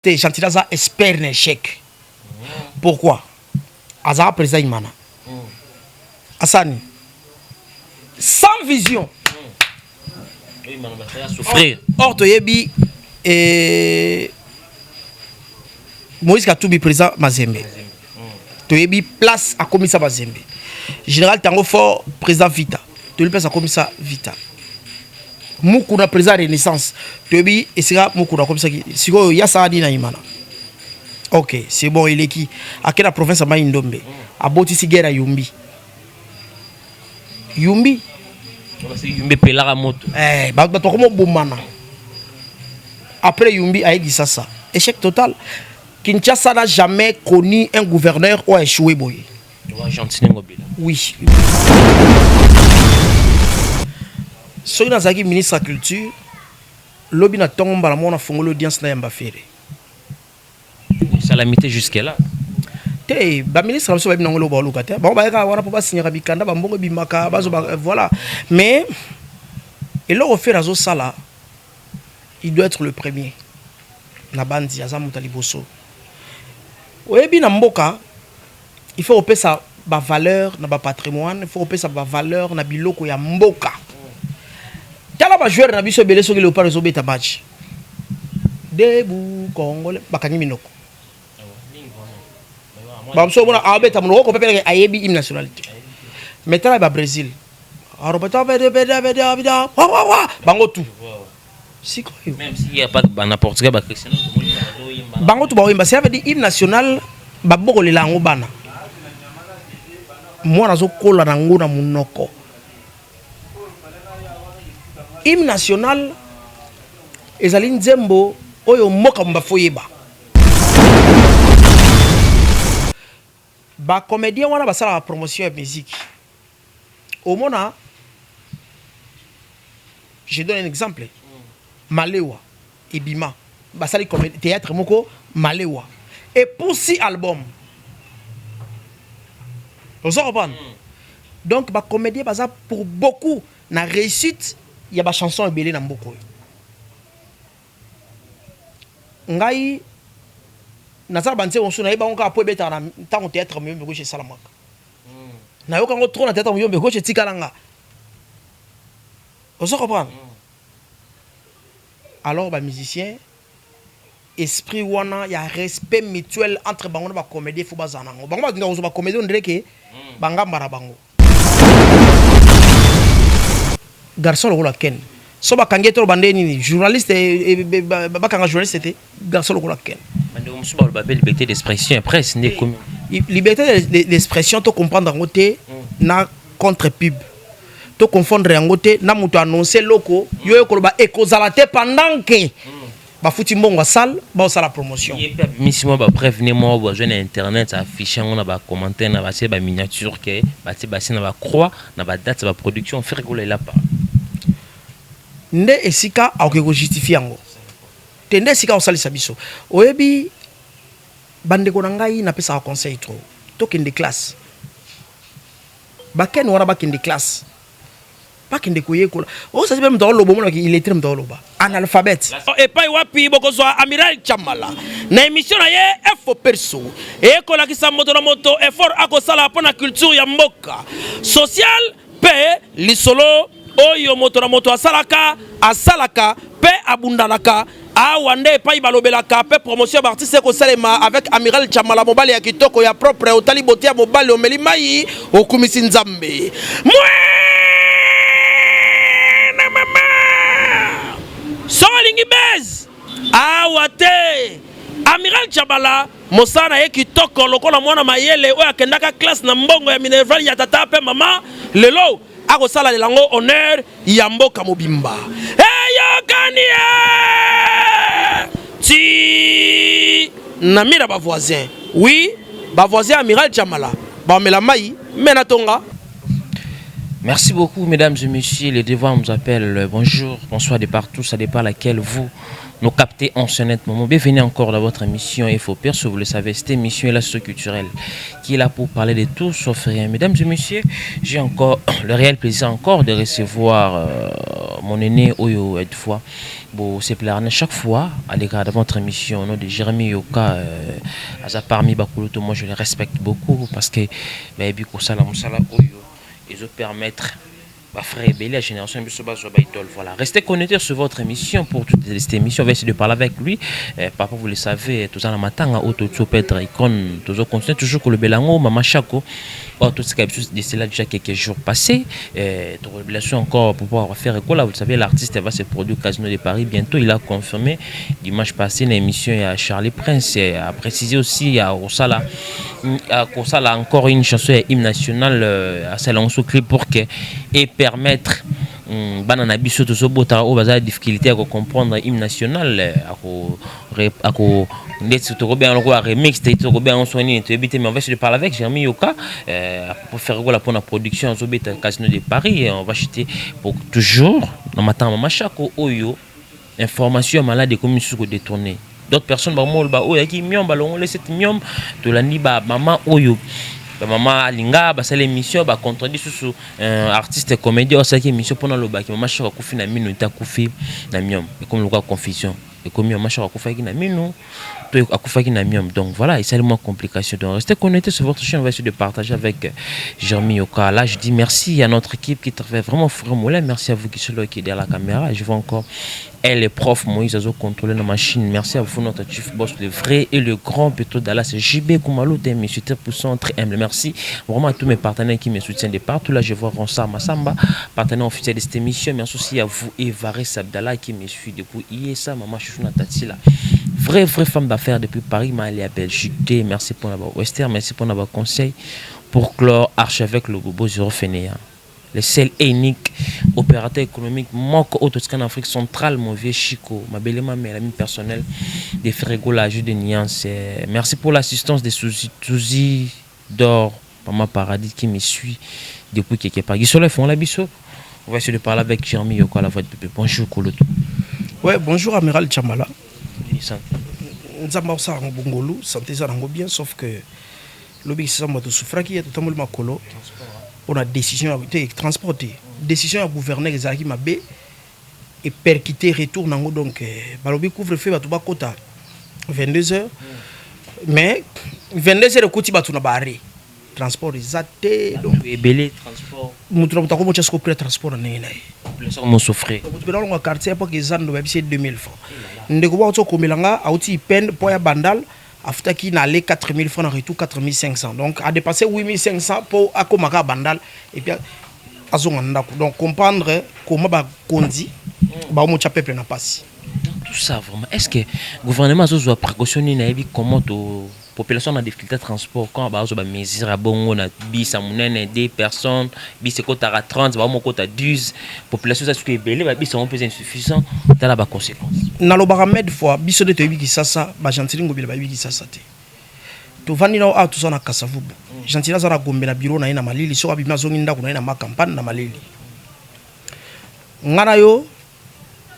Te Gentiny aza expert na echec. Pourquoi? Azalaka président Imana. Asani sans vision. Souffrir. Or toyebi eh, Moïse Katumbi président Mazembe. Toyebi place akomisa Mazembe. Général Tango Fort président Vita. Toyebi place akomisa Vita. Mukuna président Renaissance. Toyebi esika Mukuna akomisaki. Sikoyo ya sala nini na Imana? Ok, c'est bon, eleki. Ake na province ya Mai Ndombe. Abotisi guerre ya Yumbi. Yumbi. Yumbi epelaka moto. Eh, bato bakomobomana. Après Yumbi aye Kisasa. Échec total. Kinshasa n'a jamais connu un gouverneur oyo a échoué boye. Gentiny Ngobila. Oui. Soki nazalaki ministre ya culture, lobi na ntongo mbala moko nafongoli audience na yamba Ferre. Esalami te jusque là. Te, baministre na biso bayebi nango eloko baoluka te. Bango bayaka wana mpo basinyaka mikanda, bambongo ebimaka, bazo ba, voilà. Mais eloko Ferre azosala, il doit être le premier. Na bandi aza moto ya liboso. Oyebi na mboka, il faut kopesa bavaleur na bapatrimoine, il faut kopesa bavaleur na biloko ya mboka. Tala bajoueur na biso ebele, soki Léopard ezobeta match, debout Congolais, bakangi minoko. Bamosusu omona aobeta monoko kopepeleke, ayebi hymne national te. Mais tala babrésil, bango tout sikoyo. Même s'il y a pas na Portugal ba Cristiano. Bango tu baoyemba. Cela veut dire hymne national babokolela yango bana, mwana azokola nango na monoko. Hymne national ezali nzembo oyo mboka mobimba faut yeba. Bacomédien wana basalaka promotion ya musique. Omona, je donne un exemple, Malewa ebima, basali théâtre moko, Malewa epusi album. Ozo comprendre? Donc bacomédien baza pour beaucoup na réussite ya bachanson ebele na mboka oyo. Ngai naza na banzembo mosusu nayeba yango kaka mpo ebetaka na ntango théâtre Muyombe Gauche esalamaka. Nayoka yango trop na théâtre Muyombe Gauche, etikala nga. Ozo comprendre? Alors bamusicien, esprit wana ya respect mutuel entre bango na bacomédien, faut bazala nango. Bango balinga kozwa bacomédien ondire ke bangamba na bango. Garçon lokola Ken, so bakangi ye, toloba nde nini? Journaliste, bakanga journaliste te. Garçon lokola Ken. Bandeko mosusu baloba mpe liberté d'expression ya presse nde ekomi. Liberté d'expression, to comprendre yango te na contre pub, to confondre yango te na moto annonce eloko yo oyo koloba ekozala te pendant ke bafuti mbongo ya salle, baosala promotion. Ye mpe abimisi mwa bapreuve ne moko bazwi na internet, affiche yango na bacommentaire, na batie baminiature ke batie basi na bacroix na badate ya baproduction. Ferre Gola elapa. Nde esika akoki kojustifie yango te, nde esika akosalisa biso. Oyebi, bandeko na ngai, napesaka conseil trop: tokende classe. Bakene wana bakende classe, bakende koyekola. Osasi mpe moto aoloba, omonaki illettré, moto aoloba analphabète. Epai wapi bokozwa Amiral Chamala na émission na ye Efo Perso, ekolakisa moto na moto effort akosala mpo na culture ya mboka, social mpe lisolo oyo moto na moto asalaka asalaka mpe abundanaka. Awa nde epai balobelaka mpe promotion ya baartiste ekosalema avec Amiral Chamala, mobali ya kitoko, ya propre. Otali bote ya mobali, omeli mai, okumisi Nzambe. Mwana mama, soki olingi base, awa te. Amiral Chabala, mosala na ye kitoko lokola mwana mayele oyo akendaka classe na mbongo ya minerval ya tata mpe mama, lelo akosala yango honneur ya mboka mobimba. Eyokani ti na mira bavoisin. Oui, bavoisin Amiral Chamala bamela mai me na tonga. Merci beaucoup, mesdames et messieurs. Les devoirs nous appellent. Bonjour, bonsoir de partout. Ça dépend laquelle vous Nous capter en ce net moment. Bienvenue encore dans votre émission Info Perso. Vous le savez, cette émission est la socioculturelle qui est là pour parler de tout sauf rien. Mesdames et messieurs, j'ai encore le réel plaisir encore de recevoir mon aîné oyo fois. Bon, c'est plaire chaque fois à l'égard de votre émission au nom de Jérémy Yoka, aza parmi bakulutu, moi je le respecte beaucoup parce que bayebi kosala mosala oyo ezo permettre bafrère ebele ya génération biso bazwa baidole. Voilà, restez connectés sur votre émission pour toute cette émission. On va essayer de parler avec lui. Papa, vous le savez, toza na matanga oyo tozo perdre icône, tozo continuer toujours kolobela yango, mama Chako oyo totika biso de cela déjà quelques jours passés. Tokolobela encore pour pouvoir faire quoi là. Vous le savez, l'artiste va se produire au Casino de Paris bientôt. Il a confirmé dimanche passé une émission à Charlie Prince, a précisé aussi à Rosala, à kosala encore une chanson ya hymne national, asala yango clip pour que et permettre bana na biso tozobota oyo baza difficulté ya kocomprendre hymne national, ako ndeti tokobenga lokola remix te, tokobenga yango so nini, toyebi te. Mais on va essayer de parler avec Jérémy Yoka pour faire gola pour la production azobeta Casino de Paris et on va chuter pour toujours na matanga mama Chako oyo information ya malade ekomi lisusu kodétourner d'autres personnes. Bamoloba oyo ayaki myome, balongoli cette myome. Tolandi bamama oyo, bamama alinga basala émission, bacontredit susu artiste comédien oyo asalaki émission mpona alobaki mama Chako akufi na mino te, akufi na myome. Ekomi lokola confusion, ekomi mama Chako akufaki na mino to akufaki na myome. Donc voilà, esali mwa complication. Donc restez connectés sur votre chaîne, on va essayer de partager avec Jérémy Yoka. Là, je dis merci à notre équipe qui travaille vraiment frère Moulin. Merci à vous qui sont là, qui est derrière la caméra. Je vois encore elle, le prof Moïse azo contrôler la machine. Merci à vous, notre chief boss, le vrai et le grand Petro Dallas, JB Koumalou, monsieur très poussant, très humble. Merci vraiment à tous mes partenaires qui me soutiennent de partout. Là, je vois Ronsard Massamba, partenaire officiel de cette émission. Merci aussi à vous, Evaris Abdallah, qui me suit depuis ISA, Maman Chouchouna Tatila. Vraie, vraie femme d'affaires depuis Paris, Malia Belgique. Merci pour la Western, merci pour votre conseil. Pour clore, archevêque le Bobo Zéro Fénéa, le seul et unique opérateur économique moko oyo en Afrique centrale, mon vieux Chico, ma belle maman, l'ami personnel des Ferregola, jeu de nuances. Merci pour l'assistance de Suzy d'Or, Maman Paradis qui me suit depuis quelque part. Ils font la biso. On va essayer de parler avec Jérémy Yoko à la voix de bébé. Bonjour Koloto. Ouais, bonjour Amiral Chamala. Nzambe osala yango bongolu, santé eza nango bien, sauf que lobi kisasa moto tosouffraki ye, totamboli makolo mpona décision te, transport te, décision ya gouverneur ezalaki mabe, epercuter retour nango. Donc balobi couvre feu, bato bakota 22 heures, mais 22 heures ekoti bato na baarrêt, transport eza te. Donc ebele transport. Moto na moto akomotya siko prix ya transport na ndenge na ye. Population mosouffrir. Moto mpe nalonga quartier epoke eza ndo bayebisi ye 2000 francs. Ndeko moko auti okomela nga, auti ipene mpo ya Bandal, afutaki na aller 4000 francs, na retour 4500, donc adépassé 8500 mpo akomaka Bandal et puis azonga ndako. Donc comprendre comment bakonzi baomotya peuple na pasi. Tout ça vraiment, est ce que gouvernement azozwa précaution nini? Nayebi comment to population na difficulté de transport quand bazwa bamesure ya bongo na bis ya monene, deux personnes, bis ekotaka 30, baomokota 10, population eza soki ebele, babis yango mpe eza insuffisant. Tala baconséquence. Nalobaka maintes fois, biso nde toyebi Kisasa, baGentiny Ngobila bayebi Kisasa te. Tovandi nao awa, toza na Kasavubu. Gentiny aza na Gombe na bureau na ye na malili, soki abimi azongi ndako na ye na macampagne na malili. Nga na yo,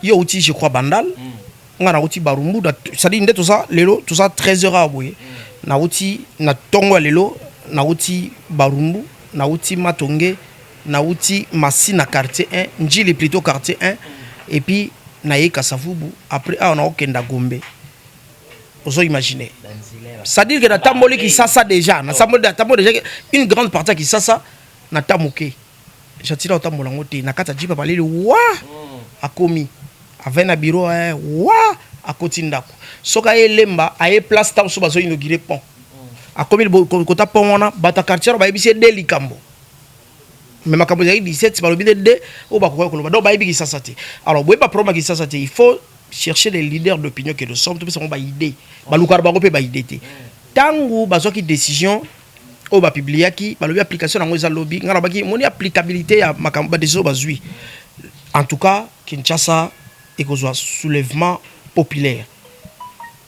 yo outi je crois Bandal, nga nauti Barumbu, c'est-à-dire nde toza lelo, toza 13 heures awa boye, nauti na ntongo ya lelo, nauti Barumbu, nauti Matonge, nauti Masina quartier 1, Njili plutôt quartier 1, et puis naye Kasavubu. Après awa naokenda Gombe. Ozo imaginer, c'est-à-dire que natamboli Kisasa déjà, natamboli déjà une grande partie ya Kisasa. Natamoke Gentiny otambola yango te na kati ya jeep, baleli wa akomi avai na bureau, wa akoti ndako. Soki aye Lemba, aye place ta mosusu bazoinaugurer pont, akomi kota pont wana, bato ya quartier wana bayebisi ye de likambo, mais makambo ezalaki 17, balobi nde de oyo bakoki koloba. Donc bayebi Kisasa te. Alors boyeba problème ya Kisasa te, il faut chercher les leaders d'opinion que nous sommes, topesa bango baidée, balukaka bango mpe baidée te. Ntango bazwaki décision oyo bapubliaki, balobi application yango eza lobi, ngai nalobaki moni applicabilité ya makambo badécision oyo bazwi, en tout cas Kinshasa ekozwa soulèvement populaire.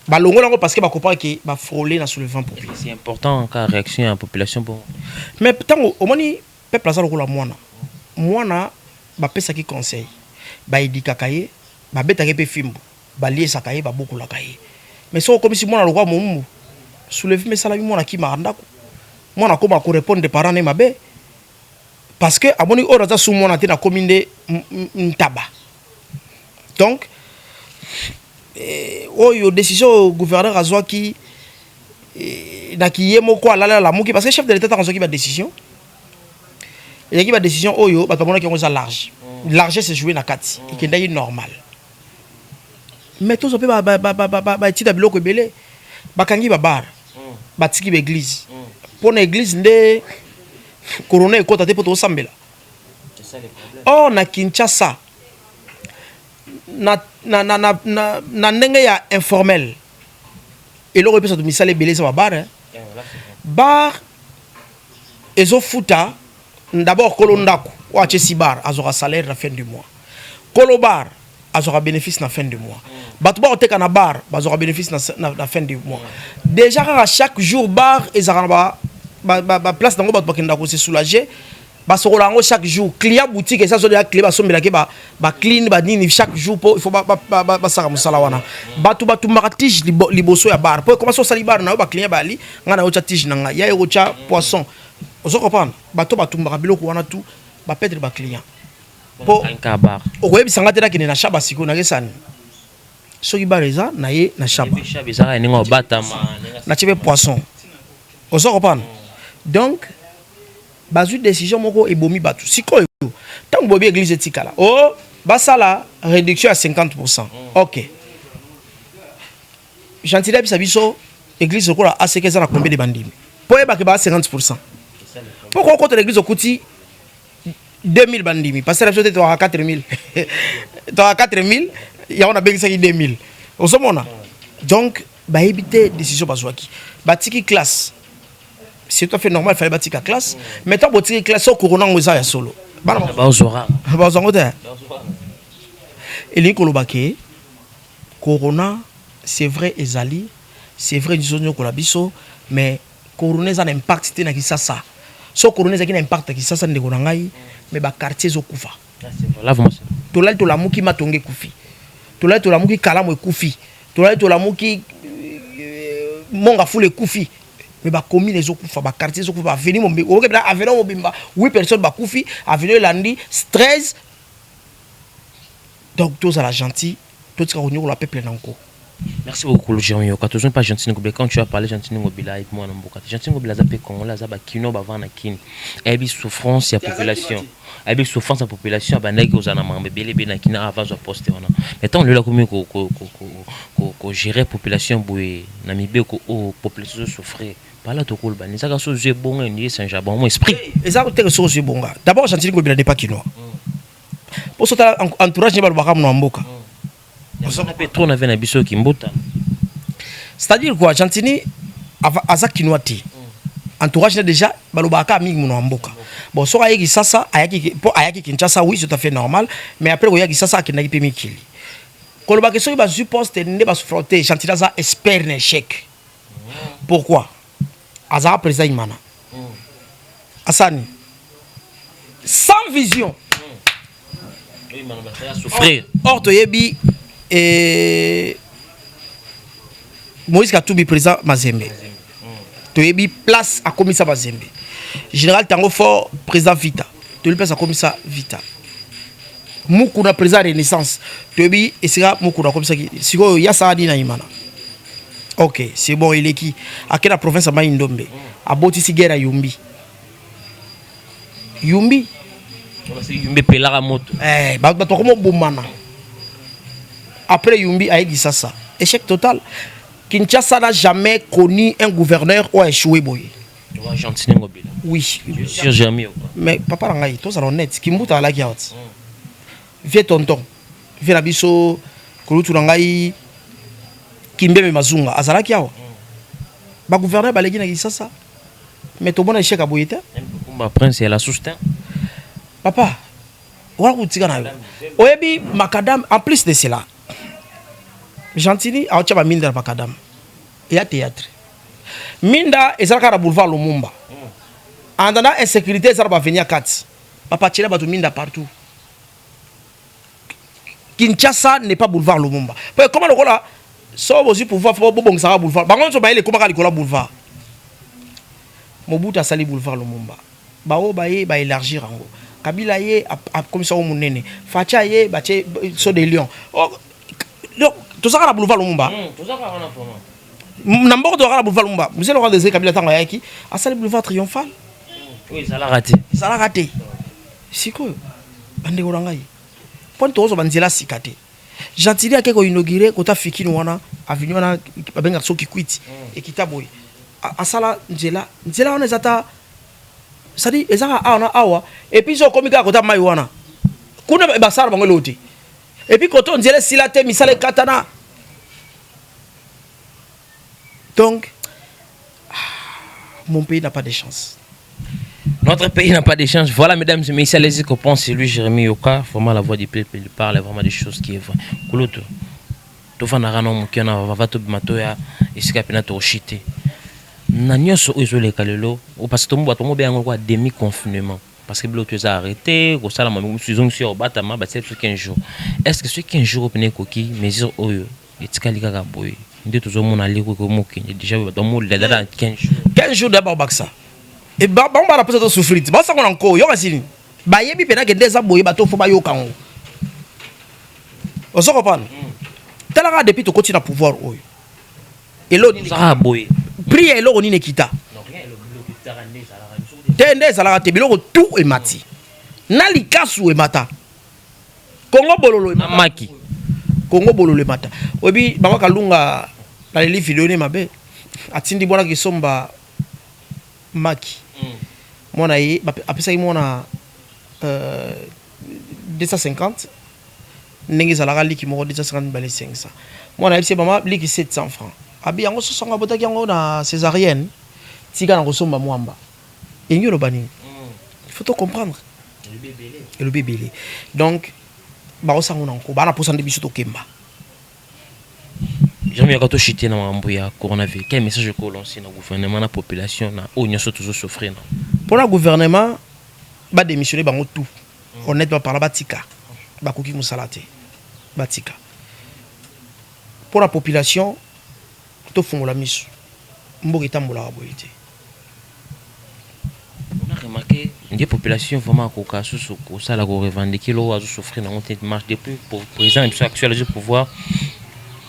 Balongola yango parce que bacomprendre ke bafrôle na soulèvement populaire. C'est important en cas réaction ya population bon. Mais ntango omoni peuple aza lokola mwana, mwana bapesaki conseil, baéduquaka ye, babetaki mpe fimbu. Baliesaka ye, babokolaka ye. Mais soki okomisi mwana lokola mowumbu, soulèvement esalami, mwana akimaka ndako, mwana akoma korépondre parent na ye mabe, parce que amoni oyo aza su mwana te, nakomi nde ntaba. Donc oyo décision oyo gouverneur azwaki naki ye moko alali, alamuki, parce que chef de l'État ntango azwaki badécision, ezalaki badécision oyo bato bamonaki yango eza large, largesse ejoue na kati, ekendaki normal. Mais tozwa mpe baétude ya biloko ebele. Bakangi babar, batiki baéglise. Mpo na église nde corona ekɔta te, mpo tozosambela. Or na Kinshasa, na ndenge ya informel, eloko epesa to misala ebele eza babar. Bar ezofuta d'abord kolo ndako oyo atie si bar, azwaka salaire na fin du mois. Kolo bar azwaka bénéfice na fin du mois. Bato bakoteka na bar bazwaka bénéfice na fin du mois. Déjà kaka chaque jour bar ezalaka na baplace nango, bato bakendaka kose soulager, basokola yango chaque jour. Client boutique eza azolia clé, basombelaki baclean banini chaque jour, mpo il faut basaka mosala wana. Bato batumbaka tige liboso ya bar, mpo ekoma so osali bar na yo, baclient bali ngai na yo, tya tige na ngai ya ye kotya poisson, ozo comprendre? Bato batumbaka biloko wana, tu baperdre baclient, mpo okoyebisa nga te nakende na Shaba sikoyo nakesani soki bar eza na ye na Shaba. Natie mpe poisson, ozo comprendre? Donc bazwi décision moko ebomi bato. Sikoyo ntango bobi église etikala, o oh, basala réduction ya 50%. Ok, Gentili ayebisa biso église lokola ACK eza na combien de bandimi mpo oyebake baa 50%? Mpo kokota na église, okuti 2000 bandimi, pasteur biso te, toaka 4000, toaka 4000, yango nabengisaki 2000, ozomona? Donc bayebi te décision bazwaki. Batiki classe, c'est tout à fait normal, fallait batika classe. Mais tant botiki classe, so corona ngo eza ya solo, bana bazwa yango te. Elingi koloba ke corona, c'est vrai ezali, c'est vrai biso nyokola biso, mais corona eza na impact te na Kisasa. So corona ezalaki na impact ya Kisasa, ndeko na ngai, mais baquartier ezokufa. Tolali, tolamuki, Matonge ekufi. Tolali, tolamuki, Kalamu ekufi. Tolali, tolamuki, Mont Ngafula ekufi. Mais bacommune ezokufa, baquartier ezokufa, baavenue mobimba, okebela avenue mobimba, 8 personnes bakufi, avenue elandi 13. Donc tozala gentil, totika konyokola peuple na nko. Merci beaucoup, Jérémy Yoka. Toujours pas Gentiny Ngobila. Quand tu as parlé Gentiny Ngobila avec moi, Gentiny Ngobila, aza congolais, aza bakino bavanda Kin. Ayebi souffrance ya population. Ayebi souffrance ya population, bandaki kozala na makambo ebele ebele na Kina avant azwa poste wana. Mais ntango lelo akomi kogérer population boye na mibeko oyo population ezosouffrir, pala tokoloba ezaka so ozwi ebonga endi esange bango esprit. Eza teke soki ozwi ebonga. D'abord, Gentiny Ngobila n'est pas kinois, mpo so tala entourage ne, balobaka mona mboka. Mpe trop na ve na biso kimbuta. C'est-à-dire quoi? Gentiny aza kinois te, entourage na déjà balobaka mingi mono ya mboka. Bon, soki ayeki Sasa, ayaki mpo ayaki Kinshasa, oui, c'est tout à fait normal. Mais après koyaki Sasa, akendaki mpe mikili. Kolobaki soki bazwi poste nde basouffre te. Gentiny aza expert na échec. Pourquoi? Azalaka président Imana, asani sans vision. Or toyebi Moïse Katumbi, président Mazembe, toyebi place akomisa Mazembe. Général Tango Fort, président Vita, toyebi place akomisa Vita. Mukuna, président Renaissance, toyebi esika Mukuna akomisaki. Sikoyo yasala nini na Imana? Ok, c'est bon, eleki, ake na province ya Mai Ndombe, abotisi guerre ya Yumbi. Yumbi. Yumbi epelaka moto. Eh, bato bakomobomana. Après Yumbi, aye Kisasa, échec total. Kinshasa n'a jamais connu un gouverneur oyo a échoué boye. Gentiny Ngobila? Oui. Sur Jérémie. Mais papa na ngai, tozala honnête, Kimbuta alaki awa ti vie, tonton vie na biso, kolutu na ngai Kimbembe Mazunga azalaki awa. Bagouverneur baleki na Kisasa, mais tomona échec aboye te. Kumba prince ya la source te. Papa wana kotika na yo, oyebi macadam. En plus de cela, Gentiny aotya baminda na macadam eya théâtre. Minda ezalaka na boulevard Lumumba. En attendant, insécurité eza na baavenue ya kati. Papa, tiela bato minda partout. Kinshasa n'est pas boulevard Lumumba. Po ekoma lokola so bozwi pouvoir fo bobongisaka boulevard. Bango nyonso bayele ekomaka likolo ya boulevard. Mobutu asali boulevard Lumumba. Baoyo baye ba élargir yango. Kabila ye akomisa yango monene. Fatshi aye batie saut de lion. Oh, donc tozalaka na boulevard Lumumba. Na mboka tozalaka na boulevard Lumumba. Mzee Laurent Désiré Kabila ntango ayaki asali boulevard triomphal. Oyo ezalaka te. Ezalaka te. Sikoyo bandeko na ngai, mpo tokozwa banzela sika te. Gentili ake koinaugurer kota Fikini wana, avenue wana babengaka soki Kikwiti, ekita boye, asala nzela. Nzela wana eza ta, c'est-à-dire ezaka awa na awa, et puis so okomi kaka kota mai wana kuna, basala bango eloko te. Et puis koto nzela esila te, misala ekatana. Donc mon pays n'a pas de chance. Notre pays n'a pas de chance. Voilà, mesdames et messieurs, allez-y comprendre, c'est lui, Jérémy Yoka. Vraiment, la voix du peuple, il parle vraiment des choses qui est vrai. Kulutu, tofandaka na moke na vava, tobima, toya esika mpena toshite na nyonso oyo ezoleka lelo, parce que tomo bato mo beyango kwa demi confinement, parce que biloko eza arrêté kosalama, mosusu ezongisi ya kobatama, batia biso 15 jours. Est ce que soki 15 jours pene ekoki, mesure oyo etikali kaka boye nde tozomona liko ekomokende déjà, bato bamolela na 15 jours? 15 jours d'abord, bakisa e bango bana mposa tosouffrir ti basango na nko yoka sini, bayebi mpena ke nde eza boye, bato fo bayoka yango. Ozo comprendre? Tala kaka depuis tokoti na pouvoir oyo, eloko nini? Ozaka boye. Prix ya eloko nini ekita te? Nde ezalaka te. Biloko tout emati, na likasu emata, Kongo bololo emata. Maki. Kongo bololo emata. Oyebi bango Kalunga, naleli video ne mabe, atindi mwana kisomba maki. Mwana ye apesaki mwana 250, ndenge ezalaka liki moko 250, mibale 500. Mwana ayebisi ye: "Mama, liki 700 francs." Abi yango soso yango abotaki yango na césarienne, tika na kosomba mwamba. Elingi oloba nini? Il faut to comprendre, elobi ebele. Donc bakosango na nko bana mposa nde biso tokemba. Jérémy Yoka, toshite na makambo ya coronavirus. Quel message okolancer na gouvernement, na population, na oyo nyonso tozosouffrir na? Mpona gouvernement, badémissionne bango tout. Honnêtement parla, batika, bakoki mosala te, batika. Mpona population, tofungola miso, mboka etambolaka boye te. On a remarqué nde population vraiment akoka susu kosala korevendiquer eloko azosouffrir nango te. Marche depuis président na biso actuel azwi pouvoir,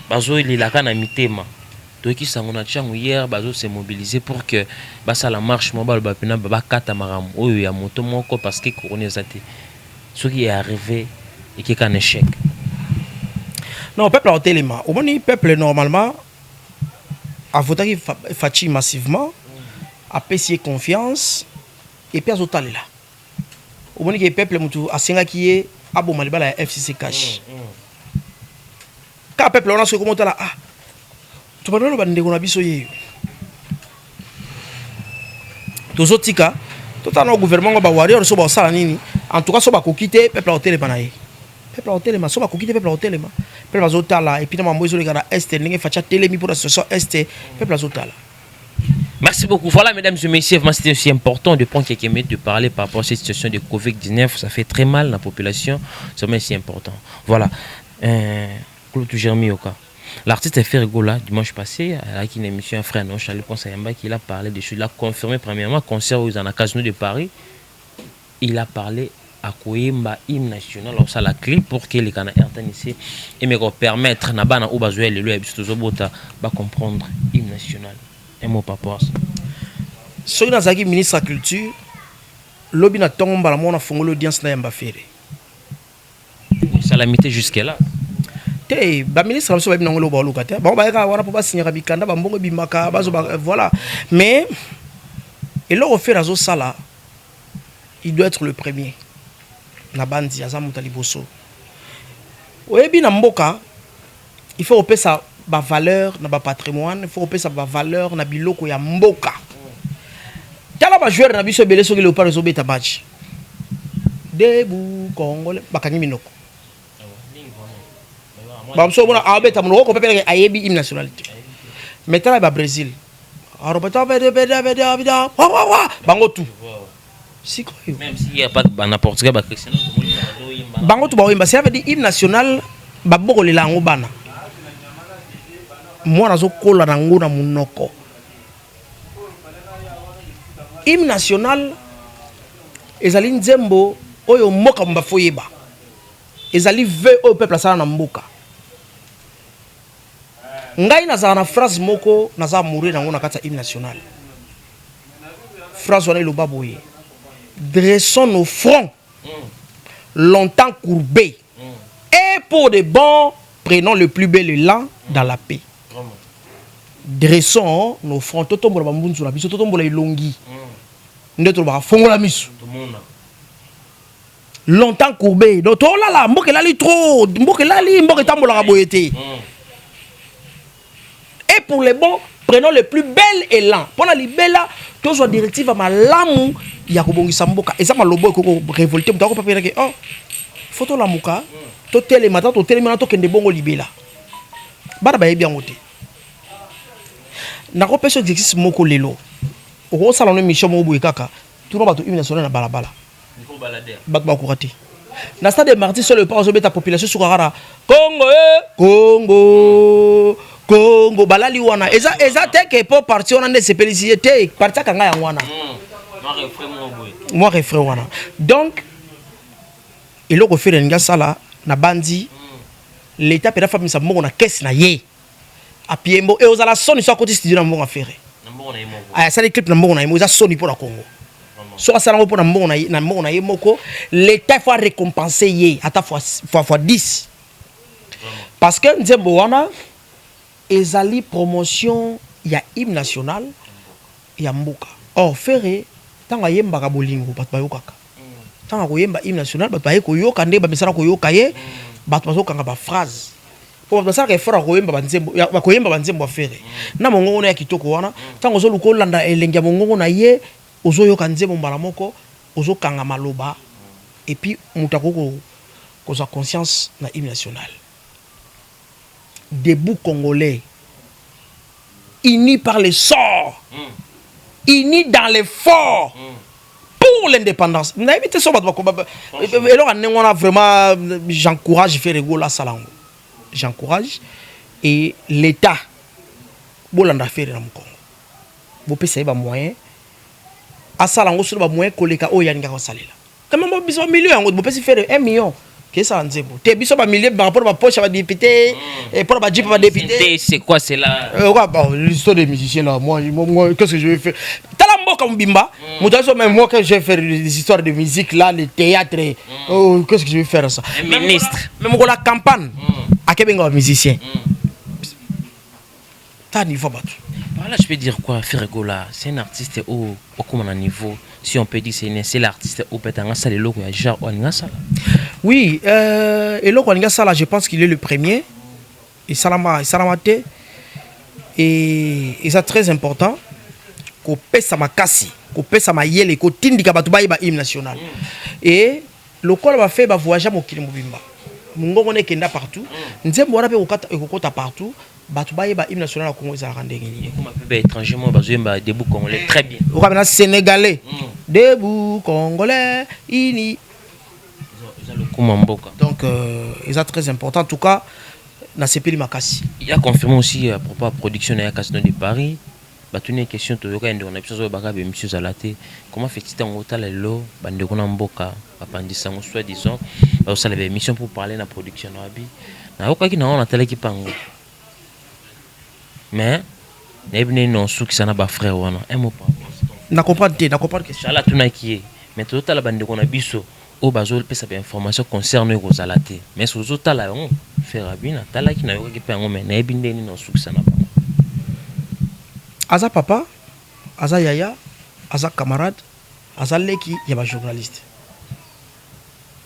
bazolelaka na mitema. Toyoki sango na ntiango hier, bazose mobiliser pour que basala marche moko, baloba mpena bakata makambo oyo ya moto moko, parce que corona eza te. Soki earrive, ekeka na échec. Non, peuple akotelema. Omoni, peuple normalement avotaki Fatshi massivement, apesi ye confiance et puis azotalela. Omoni ke peuple motu asengaki ye aboma libala ya FCC CACH. Kaka peuple wana, soki komotala, ah, tobanda oloba ndeko na biso yeyo, tozotika, totala na gouvernement ngo, bawarrior so basala nini. En tout cas, so bakoki te, peuple akotelema na ye. Peuple akotelema. So bakoki te, peuple akotelema. Peuple azotala. Et puis na mambo ezoleka na Est, ndenge Fatshi atelemi mpona situation Est, peuple azotala. Merci beaucoup. Voilà, mesdames et messieurs, vraiment, c'était aussi important de prendre quelques minutes de parler par rapport à cette situation de Covid-19. Ça fait très mal la population. C'est vraiment aussi important. Voilà. Claude Jérémy Yoka. L'artiste Ferre Gola, dimanche passé, avec une émission, un frère, non, Charlie Ponce Ayamba, qui a parlé des choses. Il a confirmé, premièrement, concert aux la Casino de Paris. Il a parlé à koyemba hymne national, ça la clé pour que les canaux RTNC et me permettre na bana oyo bazwa lelo ya biso tozobota ba comprendre hymne national. Un mot par rapport à ça. Soki nazalaki ministre ya culture, lobi na ntongo mbala moko nafongoli audience na yamba Ferre. Esalami te jusque là. Te, baministre na biso bayebi nango eloko baoluka te. Bango bayekaka wana mpo basinyaka mikanda, bambongo ebimaka, bazo voilà. Mais eloko Ferre azosala, il doit être le premier na bandi, aza moto ya liboso. Oyebi, na mboka il faut kopesa bavaleur na bapatrimoine, il faut kopesa bavaleur na biloko ya mboka. Tala bajoueur na biso ebele, soki Léopard ezobeta match, "Debout Congolais", bakangi minoko. Bamosusu omona abeta monoko ko pepe, ayebi hymne national te. Mais tala babrésil, bango tout sikoyo. Même s'il y a pas na Portugal ba Cristiano. Bango tout baoyemba. Ça veut dire hymne national. Babokolela yango bana. Mwana azokola nango na monoko. Hymne national ezali nzembo oyo mboka mobimba faut yeba. Ezali vœu oyo peuple asala na mboka. Ngai nazala na phrase moko, naza amoureux nango na kati ya hymne national. Phrase wana eloba boye: "Dressons nos fronts longtemps courbés et pour de bon prenons le plus bel élan dans la paix." Dressons nos fronts, totombola bambunzu na biso, totombola elongi nde tolobaka fongola miso. Longtemps courbé, donc tolala, mboka elali trop, mboka elali, mboka etambolaka boye te. Et pour les bons, prenons le plus bel élan mpona libela, tozwa directive ya malamu ya kobongisa mboka. Eza malobo ekoki korévolter moto akopapelaki: "Oh, faut tolamuka, totelema." Ta totelemi wana, tokende bongo libela. Bana bayebi yango te. Nakopesa exercice moko lelo, okosala no émission moko boye kaka, tuna bato hymne national na balabala, bato bakoka te. Na stade des Martyrs, solo epa azobeta, population suka kaka "Congo e Congo, Congo", balali wana. Eza te ke po parti wana nde esepelisi ye te, parti akanga yango wana, mwa refrain wana. Donc eloko Ferre alingi asala na bandi, l'État mpenza famisa mbongo na kese na ye, apie mbo e ozala soni so akoti studio na mbongo ya Ferre, asali clip na mbongo na ye moko. Eza soni mpo na Congo. Soki asala yango mpo na mbongo na ye, na mbongo na ye moko, l'État faut récompenser ye ata fois 10, parce que nzembo wana ezali promotion ya hymne national ya mboka. Or Ferre, ntango ayembaka bolingo, bato bayokaka. Ntango akoyemba hymne national, bato baye koyoka nde bamesana koyoka ye. Bato bazokanga baphrase po bato basalaka effort ya koyemba banzembo, bakoyemba banzembo ya Ferre na mongongo na ya kitoko wana. Ntango ozoluka olanda elengi ya mongongo na ye, ozoyoka nzembo mbala moko, ozokanga maloba, et puis moto akoki kozwa conscience na hymne national. Debout Congolais, unis par le sort, unis dans l'effort pour l'indépendance. Nayebi te so bato eloko ya ndenge wana. Vraiment, j'encourage Ferre Gola asala yango, j'encourage. Et l'État, bolanda Ferre na mokongo, bopesa ye bamoyen asala yango. Solo bamoyen koleka oyo alingaka kosalela kama biso bamillion yango, bopesi Ferre 1 million kesala nzembo te. Biso bamillion par rapport bapoche ya badéputé, mpona bajeep badéputé. C'est quoi cela? Bon, l'histoire des musiciens là, moi, qu'est-ce que je vais faire? Tala mboka mobimba, moto azo, mais moi, qu'est-ce que je vais faire des histoires de musique là, le théâtre? Oh, qu'est-ce que je vais faire ça? Un ministre. Mais mokolo ya campagne, akebenga bamusicien ta niveau bato. Voilà, je peux dire quoi, Ferre Gola, c'est un artiste au comme un niveau, si on peut dire, c'est l'artiste au peut être un eloko ya genre oyo alinga sala. Oui, eloko alingi asala, je pense qu'il est le premier. Esalama, esalama te. Et eza très important kopesa makasi, kopesa mayele, kotindika bato bayeba hymne national. Et lokola bafe bavoyage mokili mobimba, mongongo na ekenda partout, nzembo wana mpe ekokota partout, bato bayeba hymne national ya Congo ezalaka ndenge nini. Ekoma mpe baétranger moko bazoyemba "Debout Congolais" très bien. Okamena Sénégalais, "Debout Congolais ini". Eza lokuma mboka. Donc eza très important. En tout cas, nasepeli makasi. Il a confirmé aussi à propos ya production na ya Casino de Paris. Batuni question, toyoka ndeko na biso azolobaka bémission ezala te. Comment fait ntango otala lelo bandeko na mboka bapandisa yango, soit disant bazosala baémission pour parler na production na wabi? Nayokaki nango, natalaki mpango, mais nayebi nini na osukisa na bafrère wana, un mot par rapport. Na comprendre te, na comprendre question. Charles atunaki ye, mais tozotala bandeko na biso oyo bazopesa bainformation concerne oyo kozala te, mais soki ozotala yango, frère abi natalaki, nayokaki mpe yango, mais nayebi ndenge nini na osukisa na bango. Aza papa, aza yaya, aza camarade, aza leki ya bajournaliste.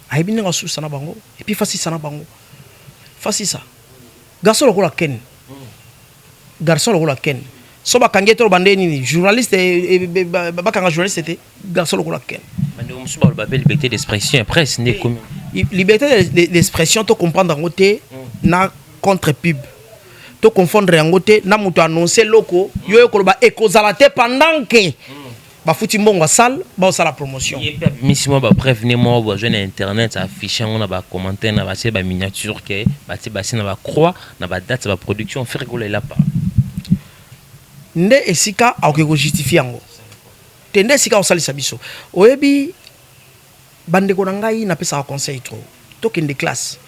Ayebi ndenge asusa na bango, et puis fasisa na bango, fasisa garçon lokola Ken. Garçon lokola Ken, so bakangi ye, toloba nde nini? Journaliste, bakanga journaliste te. Garçon lokola Ken. Bandeko mosusu baloba mpe liberté d'expression ya presse nde ekomi. Liberté d'expression, to comprendre yango te na contre pub, to confondre yango te na moto annonce eloko yo ekoloba ekozala te pendant ke. Bafuti mbongo ya salle, baosala promotion. Ye mpe abimisi mwa bapreuve ne moko bazwi na internet, affiche yango na bacommentaire, na batie baminiature ke batie basi na bacroix na badate ya baproduction. Ferre Gola elapa. Nde esika akoki kojustifie yango te, nde esika akosalisa biso. Oyebi, bandeko na ngai, napesaka conseil trop: tokende classe.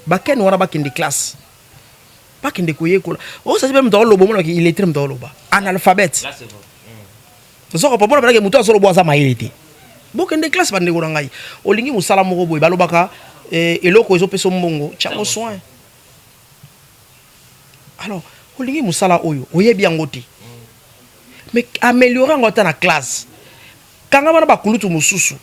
Bakene wana, bakende classe, bakende koyekola. Osasi mpe moto aoloba, omonaki illettré, moto aoloba analphabète. Ozokopa mpona balaki moto azoloba aza mayele te. Bokende classe, bandeko na ngai. Olingi mosala moko boye, balobaka eloko ezopesa mbongo, tiango soin. Alors olingi mosala oyo, oyebi yango te, mais améliore yango ata na classe. Kanga bana bakulutu mosusu,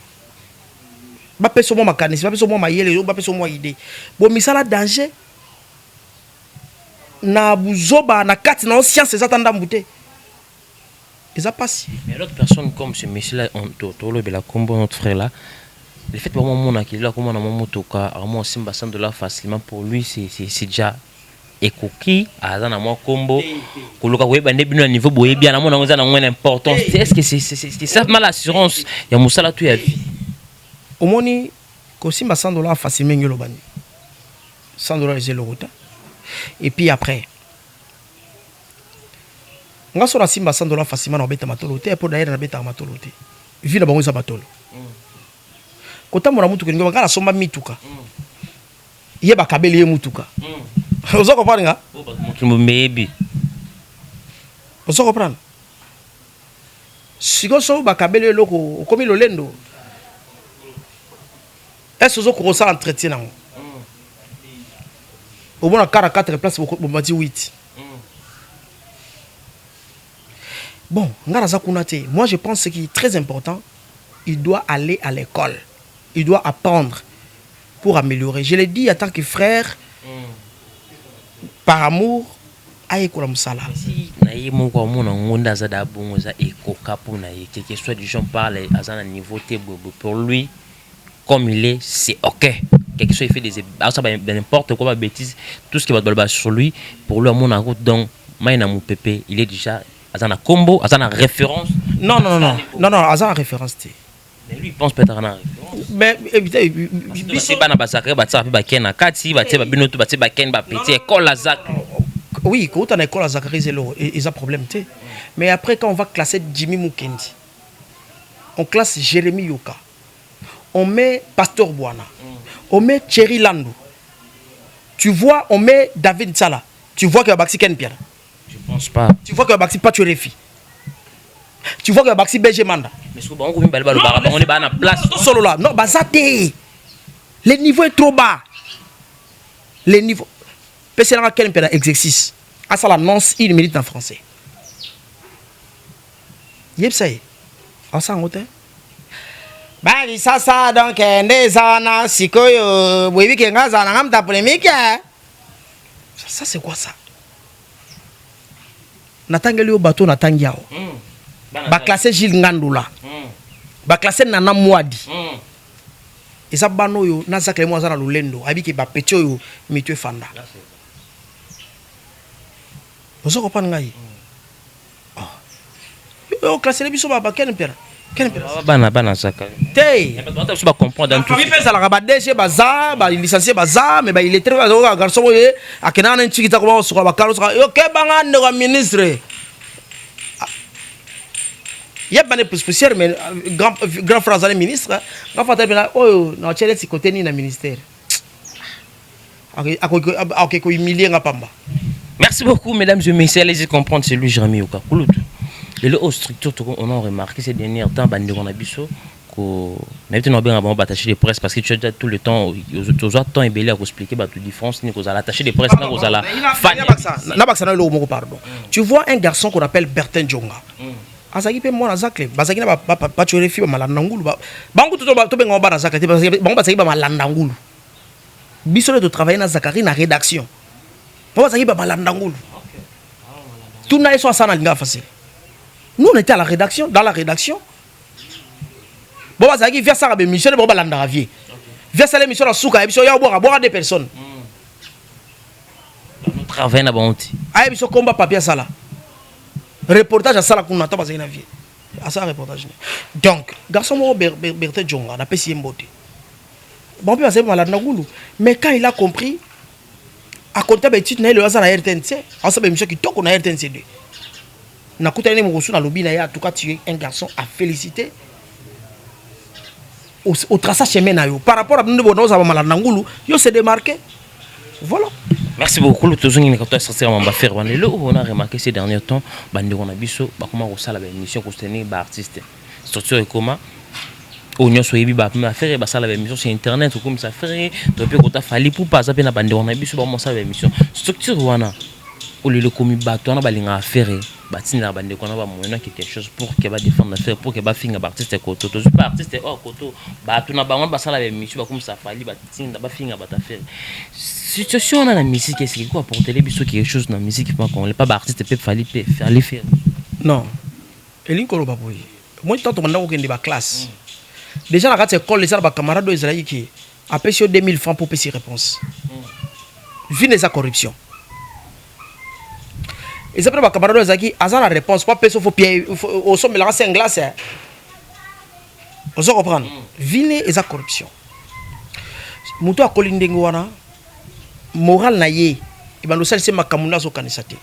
bapesa mwa makanisi, bapesa mwa mayele, bapesa mwa idée. Bo misala danger na buzoba na kati na yo, science eza ta ndambu te, eza pasi. Mais l'autre personne comme ce monsieur là, tolobela kombo, notre frère là, le fait vraiment mona qu'il a comment na motoka, vraiment simba 100 $ facilement, pour lui c'est déjà ekoki. Aza na mwa kombo, koluka koyeba nde bino na niveau boyebi na mona yango eza na mwa importance. Est ce que c'est ça mal assurance ya mosala to ya vie? Omoni, kosimba 100 $ facilement, ngi oloba nini? 100 $ eza eloko te. Et puis après, nga so nasimba 100 $ facilement, na kobeta matolo te, mpo dayere nabetaka matolo te. Vi na bango eza matolo, kotambola mutuka elingi nga nasomba mituka, ye bakabeli ye mutuka. Ozo comprendre nga? Mokili momeyebi. Ozo comprendre? Sikoyo so bakabeli eloko, okomi lolendo. Est-ce ozokoka kosala entretien nango? Omona car 4 place, bomati 8. Bon, nga naza kuna te. Moi, je pense, ce qui est très important, il doit aller à l'école, il doit apprendre pour améliorer. Je l'ai dit en tant que frère, par amour, ayekola mosala. Na ye moko amona ngo nde aza da bongo, eza ekoka mpo na ye. Quelque soit du genre parle, aza na niveau te boye, pour lui, comme il est, c'est ok. Quelque soit il fait des asala n'importe quoi, ba bêtise, tout ce qui va baloba sur lui, pour lui amona yango donc mai na mopepe. Il est déjà, aza na kombo, aza na référence. Non, non, non, non, non, aza na référence te. Mais lui, il pense peut-être na référence. Mais biso bana bazakari batiaka mpe bakene na kati, batie babino to batie bakene, bapeti école azak. Oui, kouta na école ya Zakari eza eza problème te. Mais après, quand on va classer Jimmy Mukendi, on classe Jérémy Yoka, on met Pasteur Boana, on met Thierry Landou, tu vois, on met David Tsala, tu vois que Baxi Ken Pierre? Je pense pas. Tu vois que Baxi Pacho Refi? Tu vois que Baxi BG Manda? Mais soki bango mibale balobaka, bango nde baa na place. Solo là, non, baza te. Le niveau est trop bas, le niveau. Peselanga Ken mpe na exercice, asala annonce une minute en français, yebisa ye asala yango te. Balisasa donc nde eza wana. Sikoyo boyebi ke nga azala nanga muta polémique. Ça, c'est quoi ça? Natangeli yo bato, natangi awa baclasse Gilles Ngandula, baclasse Nana Mwadi. Eza bana oyo nazakele mo aza na lolendo, ayebi ke bapeti oyo mito efanda. Ozo comprendre ngai? Oyo classele biso bakene mpera, kene mpera. Bana, bana Zakari. Te. Bato biso bacomprendre dans tout. Famille mpe ezalaka ba DG baza, balicencie baza, mais baillettré bazokoka. Garçon oyo akendaka na ntiki ta koma kosuka bakalo soka yo kebanga ndeko ya ministre yebane poussière. Mais grand, grand frère azali ministre, grand frère atali mpena oyo na otie neti kote nini na ministère, akoki kohumilie nga pamba. Merci beaucoup, mesdames et messieurs. Allez-y comprendre, c'est lui, Jérémy Yoka. Kulutu. Et le haut structure, on a remarqué ces derniers temps, bandeko na biso, ko na biso na bango attaché de presse, parce que tu as déjà tout le temps, tozwa temps ebele ya koexpliquer bato différence ni kozala attaché de presse na kozala fan. Nabakisa na eloko moko, pardon. Tu vois un garçon qu'on appelle Bertin Djonga, azalaki mpe mwana Zacle, bazalaki na bacorefi, bamalanda ngulu. Bango tobenga bana Zacle te, bango bazalaki bamalanda ngulu. Biso nde totravaille na Zakari na rédaction, bango bazalaki bamalanda ngulu. Tuna ye so asala na Lingala facile. Nous, on était à la rédaction, dans la rédaction. Bo bazalaki via asala bémission, nde bango balandaka vie via asala émission na suka ya biso ya obwaka bwaka deux personnes. Travaille na bango te. Ayebi biso komba papier, asala reportage, asala kuna to bazalaki na vie. Asala reportage ne. Donc garçon moko Bertin Djonga, napesi ye mbote. Bango mpe bazali malade na ngulu, mais quand il a compris, akonta baétude na ye. Lelo aza na RTNC, asala baémission kitoko na RTNC 2. Nakutani ne mokosu, nalobi na ye: en tout cas, tu es un garçon à féliciter, otraça chemin na yo par rapport à bino nde bona ozala malade na ngulu, yo se démarqué. Voilà. Merci beaucoup. Tozongi na to sortir mamba faire wana. Lelo on a remarqué ces derniers temps, bandeko na biso bakoma kosala baémission kosoutenir baartiste. Structure ekoma oyo nyonso oyebi, baaffaire basala baémission sur internet okomisa Ferre to mpe kota Fally Ipupa, aza mpe na bandeko na biso bamosala baémission. Structure wana oyo lelo ekomi, bato wana balingaka Ferre, batindaka bandeko wana bamoyena quelque chose pour que badéfendre affaire, pour que bafinga baartiste koto. Tozwi mpe artiste oyo koto, bato na bango basala baémission bakomisa Fally, batinda bafinga bato affaire. Situation wana na musique esiki ko apporter biso quelque chose na musique mpa congolais, pa baartiste mpe Fally mpe Fally Ferre? Non, elingi koloba boye: moi, tant tobanda kokende baclasse, déjà na kati ya école, eza na bacamarade oyo ezalaki ke apesi yo 2000 francs mpo opesi réponse. Vine eza corruption. Eza mpe na bacamarade oyo ezalaki aza na réponse po apesi, faut pie osombelaka 5 glace. Ozo comprendre? Vine eza corruption. Moto akoli ndenge wana, moral na ye ebanda osalisa makambo nde azokanisa te.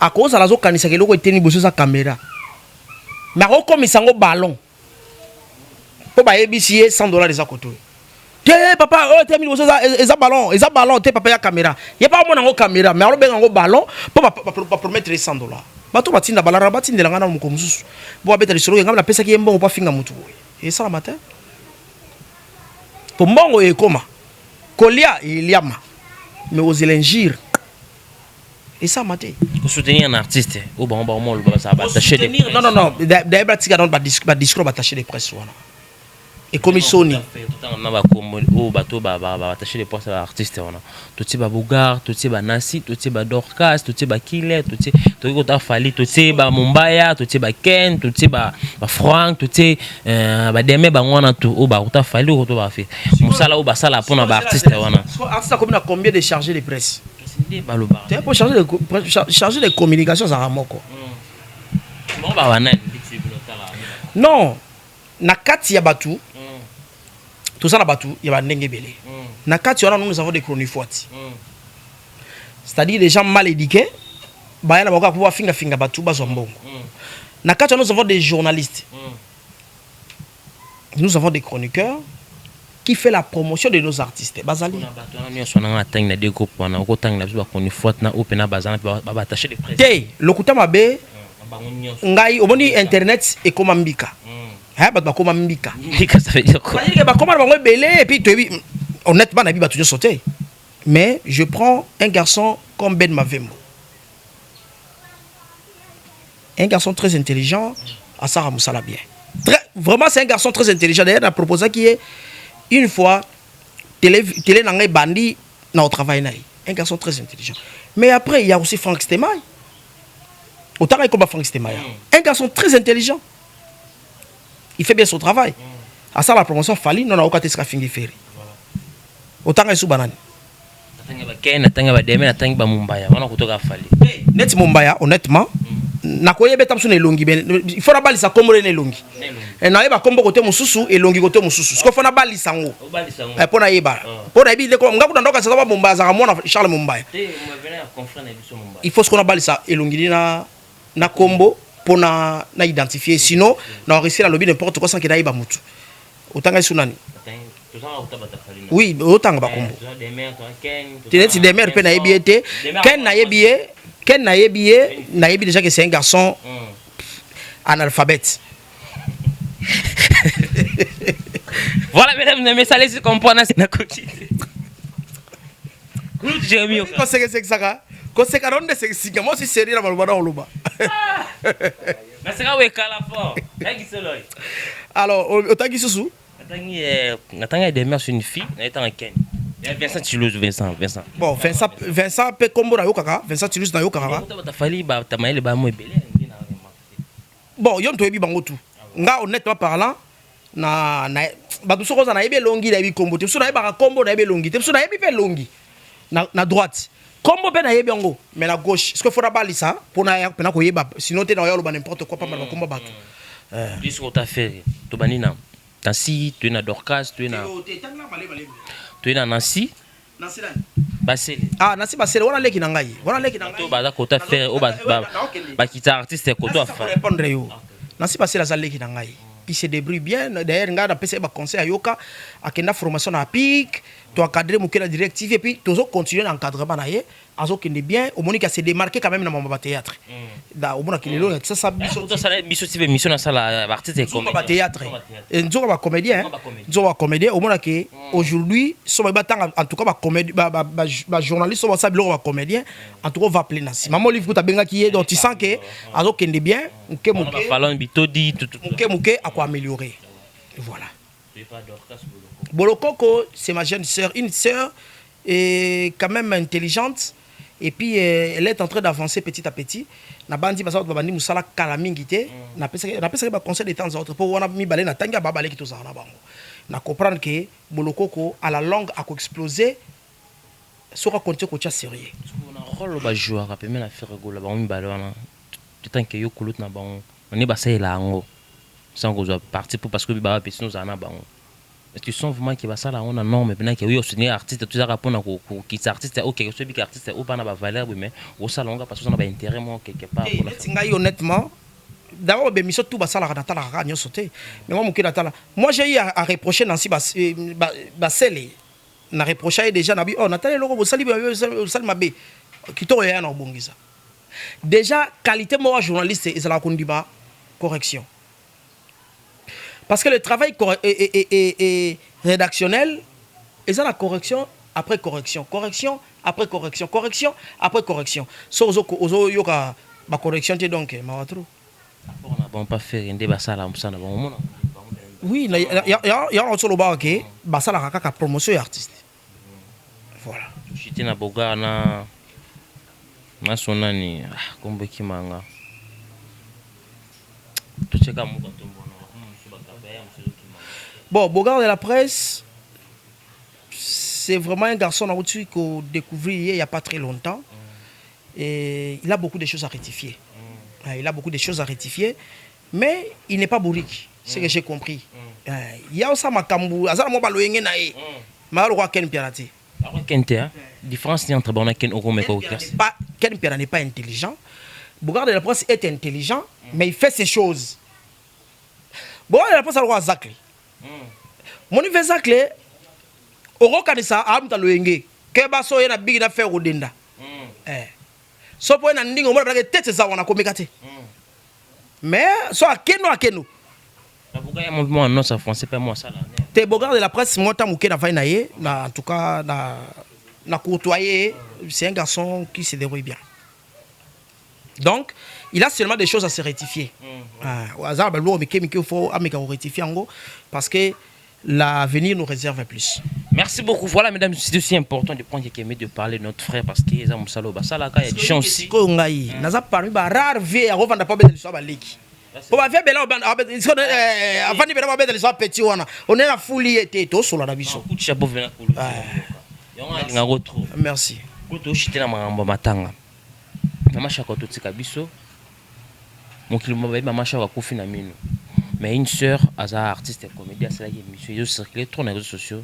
Akozala azokanisaka eloko eteni liboso eza caméra, mais akokomisa yango ballon mpo bayebisi ye 100 $ eza koto oyo te. Papa oyo te, liboso eza ballon, eza ballon te papa, ya caméra. Ye mpa amona yango caméra, mais alobenga yango ballon mpo bapromettre ye 100 $. Bato batinda balara, batindela ngai na moko mosusu mpo babeta lisolo. Ngai napesaki ye mbongo mpo afinga motu boye, esalama te, po mbongo ekoma kolia eliama, mais ozela injure, esalama te. Kosoutenir un artiste oyo bango bango oloba bazala baattaché de Non, non, non, d'ailleurs batika nano badiscours baattaché de presse wana, ekomi soni. Totanga na bakombo oyo bato baattaché de presse baartiste wana: totie babogar, totie banasi, totie badorcas, totie bakile, totie, toki kota Fally, totie bamombaya, totie baken, totie bafrank, totie bademe. Bango wana to oyo bakota Fally, oyo to bafe mosala oyo basala mpona baartiste wana. Artiste akomi na combien de chargé de presse? Nde balobaka. Te, po chargé de communication azalaka moko. Bango babanani? Non, na kati ya bato toza na bato ya bandenge ebele. Na kati wana, nous avons des chronifoiti, c'est-à-dire des gens mal éduqués, baya na bango po bafingafinga bato, bazwa mbongo. Na kati wana, nous avons des journalistes, nous avons des chroniqueurs qui fait la promotion de nos artistes bazali. Bato wana nyonso nanga natangi na deux groupe wana, okotangela biso bachronifoiti na oyo mpena baza na mpe baattaché de presse? Te, lokuta mabe. Ngai omoni internet ekóma mbika, bato bakóma mbika. Mbika, ça veut dire quoi? C'est-à-dire que bakóma na bango ebele. Et puis toyebi, honnêtement, nayebi bato nyonso te, mais je prends un garçon comme Ben Mavembo, un garçon très intelligent, asara mosala bien. Très, vraiment, c'est un garçon très intelligent. D'ailleurs, na proposaki ye une fois télé, télé na ngai bandi na au travail na ye. Un garçon très intelligent. Mais après, il y a aussi Frank Stemay, otanga ekoma Frank Stemay, un garçon très intelligent, il fait bien son travail, asala la promotion Fally. Non, naoka te esika afingi Ferre. Otanga esu banani? Natangi baken, natangi bademe, natangi bamumbaya wana kotoka Fally. Neti Mombaya, honnêtement, nakoyeba eta mosusu na elongi. Il faut nabalisa kombo na elongi. Nayeba kombo kote mosusu, elongi kote mosusu. Siko faut nabalisa yango mpo nayeba, mpo nayebi ndeko nga kuna ndoka sasa. Mombaya azalaka mwana Charles Mombaya. Il faut siko nabalisa elongi na kombo mpo na identifier, sinon na risque nalobi n'importe quoi sans que nayeba mutu. Otanga esu nani? Oui, otanga bakombo te neti Demer mpe nayebi ye te. Ken nayebi ye, Ken nayebi ye, nayebi déjà que c'est un garçon analphabète. Voilà, mesdames et messieurs, allez comprendre na koki. Jérémy. Kosekesekisaka, koseka na nde sika moi si sérieux na maloba na oloba. Naseka wekala fort. Alors, otangi susu? Natangi, natangi Demer, c'est une fille, nayetangi Ken. Vincent Toulouse, Vincent, Vincent. Bon, Vincent, Vincent mpe kombo nayokaka, Vincent Toulouse nayokaka. Batafali batamayele bamo ebele. Bon, yo toyebi bango tout. Nga, honnêtement parlant, na bato soki oza, nayebi elongi, nayebi kombo te. Mosusu nayebaka kombo, nayebi elongi te. Mosusu nayebi mpe elongi na droite, kombo mpe nayebi yango, mais na gauche ce que faut nabalisa mpona mpena koyeba, sinon te naoya oloba n'importe quoi pamba na bakombo bato. Biso kota Ferre, tobandi na Nancy, toye na Dorcas, toye na Nancy Basele. Ah, Nancy Basele wana leki na ngai, wana leki na ngai. To baza kota Ferre oyo bakita artiste koto afa. Répondre yo, Nancy Basele aza leki na ngai, il se débrouille bien. D'ailleurs ngai napesa ye baconseil, ayoka, akenda formation na APIC, to encadré moke na directive et puis tozo continuer na encadrement na ye. Azokende bien, omoni ka se démarquer quand même na mambo ba théâtre da, omonaki lelo na sasa biso. Biso ti émission nasala baartiste. Nzoka ba théâtre, nzoka ba comédien, nzoka ba comédien. Omonaki aujourd'hui so bayi batanga, en tout cas ba ba journaliste so basala biloko ba comédien, en tout cas on va appeler Nancy. Mama Olive kuta abengaki ye, donc tu sens que azokende bien moke moke. Falon bitodi. Moke moke ako améliorer, voilà. Bolokoko, c'est ma jeune sœur, une sœur et quand même intelligente et puis elle est en train d'avancer petit à petit. Na bandi baza babandi mosala kala mingi te, napesaki baconseil de temps en autre mpo wana mibale na ntangi ya babaleki tozala na bango. Na comprendre que Bolokoko à la longue akoexplose soki akontinue kotia sérieux. Na rôle bajouaka pembe na Ferre Gola, bango mibale wana, tant que yo kulutu na bango, nde basalela yango sans kozwa parti po parce que baba pesi nozala na bango, est-ce que sont vraiment ke basala yango na norme mpena ke oyo osoutenir artiste, tozalaka mpona kokitisa artiste oyo quelque soki artiste oyo mpana bavaleur boye, mais osala yango parce que oza na baintérêt moko quelque part? Neti ngai, honnêtement, d'abord bémission tout basalaka, natalaka kaka nyonso te, mais moi moke natala. Moi, j'ai eu à reprocher Nancy Basele, na reproche ye déjà, nabi oh, natali eloko bosali, bosali mabe, kitoko yaya na kobongisa. Déjà qualité moko ya journaliste ezalaka kondima correction, parce que le travail est rédactionnel eza la correction après correction, correction après correction, correction après correction. So ozoyoka bacorrection te, donc mawa trop. Na bango pa Ferre nde basala mosala bango omona. Oui, yango otolobaka ke basalaka kaka promotion ya artiste, voilà. Toshite na Bogar na so nani kombo ekimanga, totiaka moko tombona. Bon, Bogard de la presse, c'est vraiment un garçon nauti ko découvrir il y a pas très longtemps et il a beaucoup de choses à rectifier. Il a beaucoup de choses à rectifier, mais il n'est pas bourrique, ce que j'ai compris. Il y a aussi makambu azala mo baloyenge na ye, mais aloko Ken Piana te. Ken te, différence ni entre bango na Ken okomeka. Pas Ken Piana n'est pas intelligent. Bogard de la presse est intelligent, mais il fait ses choses. Bogard de la presse aloko azakle moni ve zacle, okokanisa amuta loyenge ke baso ye na bigi na fer kodenda. So mpo ye na ndinga omona balaki tete eza wana komeka te, mais so akeno akeno. Te, Bogard de la presse, moi ntango moke navai na ye na, en tout cas na côtoyé, c'est un garçon qui se débrouille bien, donc il a seulement des choses à se rectifier. Aza baloko mike mike, faut ameka korectifier yango parce que l'avenir nous réserve plus. Merci beaucoup. Voilà, mesdames, c'est aussi important de prendre quelques minutes de parler de notre frère parce qu'il y a mosala basalaka, il y a des gens aussi. Sikoyo ngai naza parmi ba rare vieux ya kovanda mpo abeta liso ya baleki, po bavieux bela avandi bela babeta liso ya petit wana, one na fuli ye te, tosola na biso. Coup de chapeau vena kulu. Yango alingako trop. Merci. Kutu oshite na makambo ya matanga. Mama Shako totika biso. Mokili mobimba bayebi mama Shako akufi na mino. Mais une sœur aza artiste comédien, asalaki émission, ezo circuler trop na réseaux sociaux.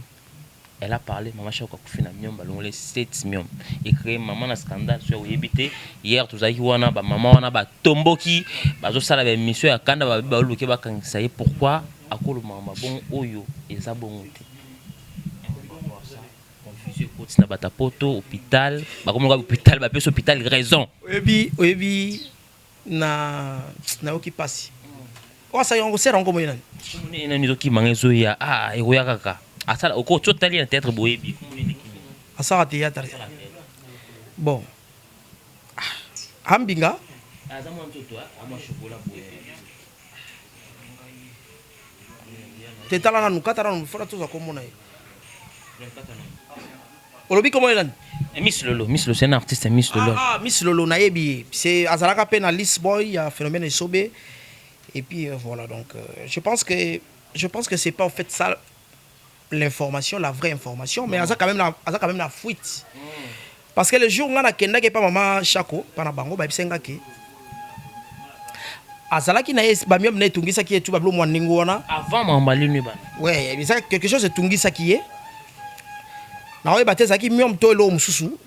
Elle a parlé, mama Shako akufi na myome, balongoli 7 myome. Ecréé mama na scandale so oyebi te. Hier tozalaki wana, bamama wana batomboki, bazosala baémission ya kanda, babi baoluki bakangisa ye. Pourquoi akoloba makambo bongo oyo eza bongo te? Confusion ekoti na bato ya poto, hôpital bakomoka, hôpital bapesi hôpital raison. Oyebi na nayoki mpasi oyo asali yango, sere yango moye nani? Nani ezokimanga, ezoya, ah, ekoya kaka asala okoti otali na théâtre boyebi. Asala théâtre, bon, ambinga. Aza mwa nzoto amwa chocolat boye. Te, tala nanu, kata nanu, fona tozwa komona ye. Olobi komona ye nani? Miss Lolo, Miss Lolo, c'est un artiste, Miss Lolo. Ah, Miss Lolo, nayebi ye, c'est azalaka mpe na Liss Boy ya Phénomène Esobe et puis voilà. Donc je pense que c'est pas en fait ça l'information, la vraie information, mais aza quand même na, aza quand même na fuite parce que le jour nga nakendaki epa mama Shako mpa na bango, bayebisaki nga ke Azalaki na ye, bamyome na etungisaki ye tu, babilo mwa ndenge wana. Avant makambo alino ebana. Ouais, eza quelque chose etungisaki ye. Naoyeba te ezalaki myome to eloko mosusu,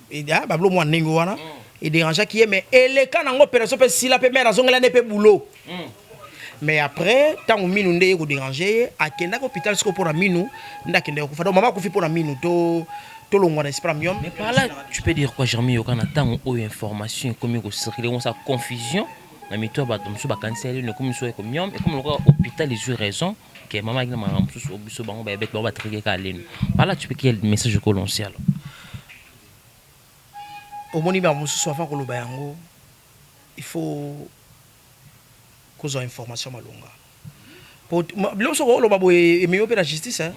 babilo mwa ndenge wana edérangeaki ye, mais eleka nango, opération mpe esila mpe mare azongela nde mpe boulot. Mais après, ntango minu nde ye kodéranger ye, akendaki hôpital sikoyo mpona minu nde akendaki kokufa. Donc mama akufi mpona minu, to tolongwa na esprit ya myome. Mais par là, tu peux dire quoi, Jeremy Yoka, na ntango oyo information ekomi kocirculer, kosa confusion na mito ya bato mosusu, bakanisi alino ekomi so ekomiome, ekomi lokola hôpital ezwi raison ke mama aki na makambo mosusu oyo biso bango bayebeki, bango batraquer kaka lino. Par là, tu peux, quel message okolancer alors? Omoni, makambo mosusu, avant koloba yango, il faut kozwa information malonga. Po biloko soki oloba boye, ememi mpe na justice, hein?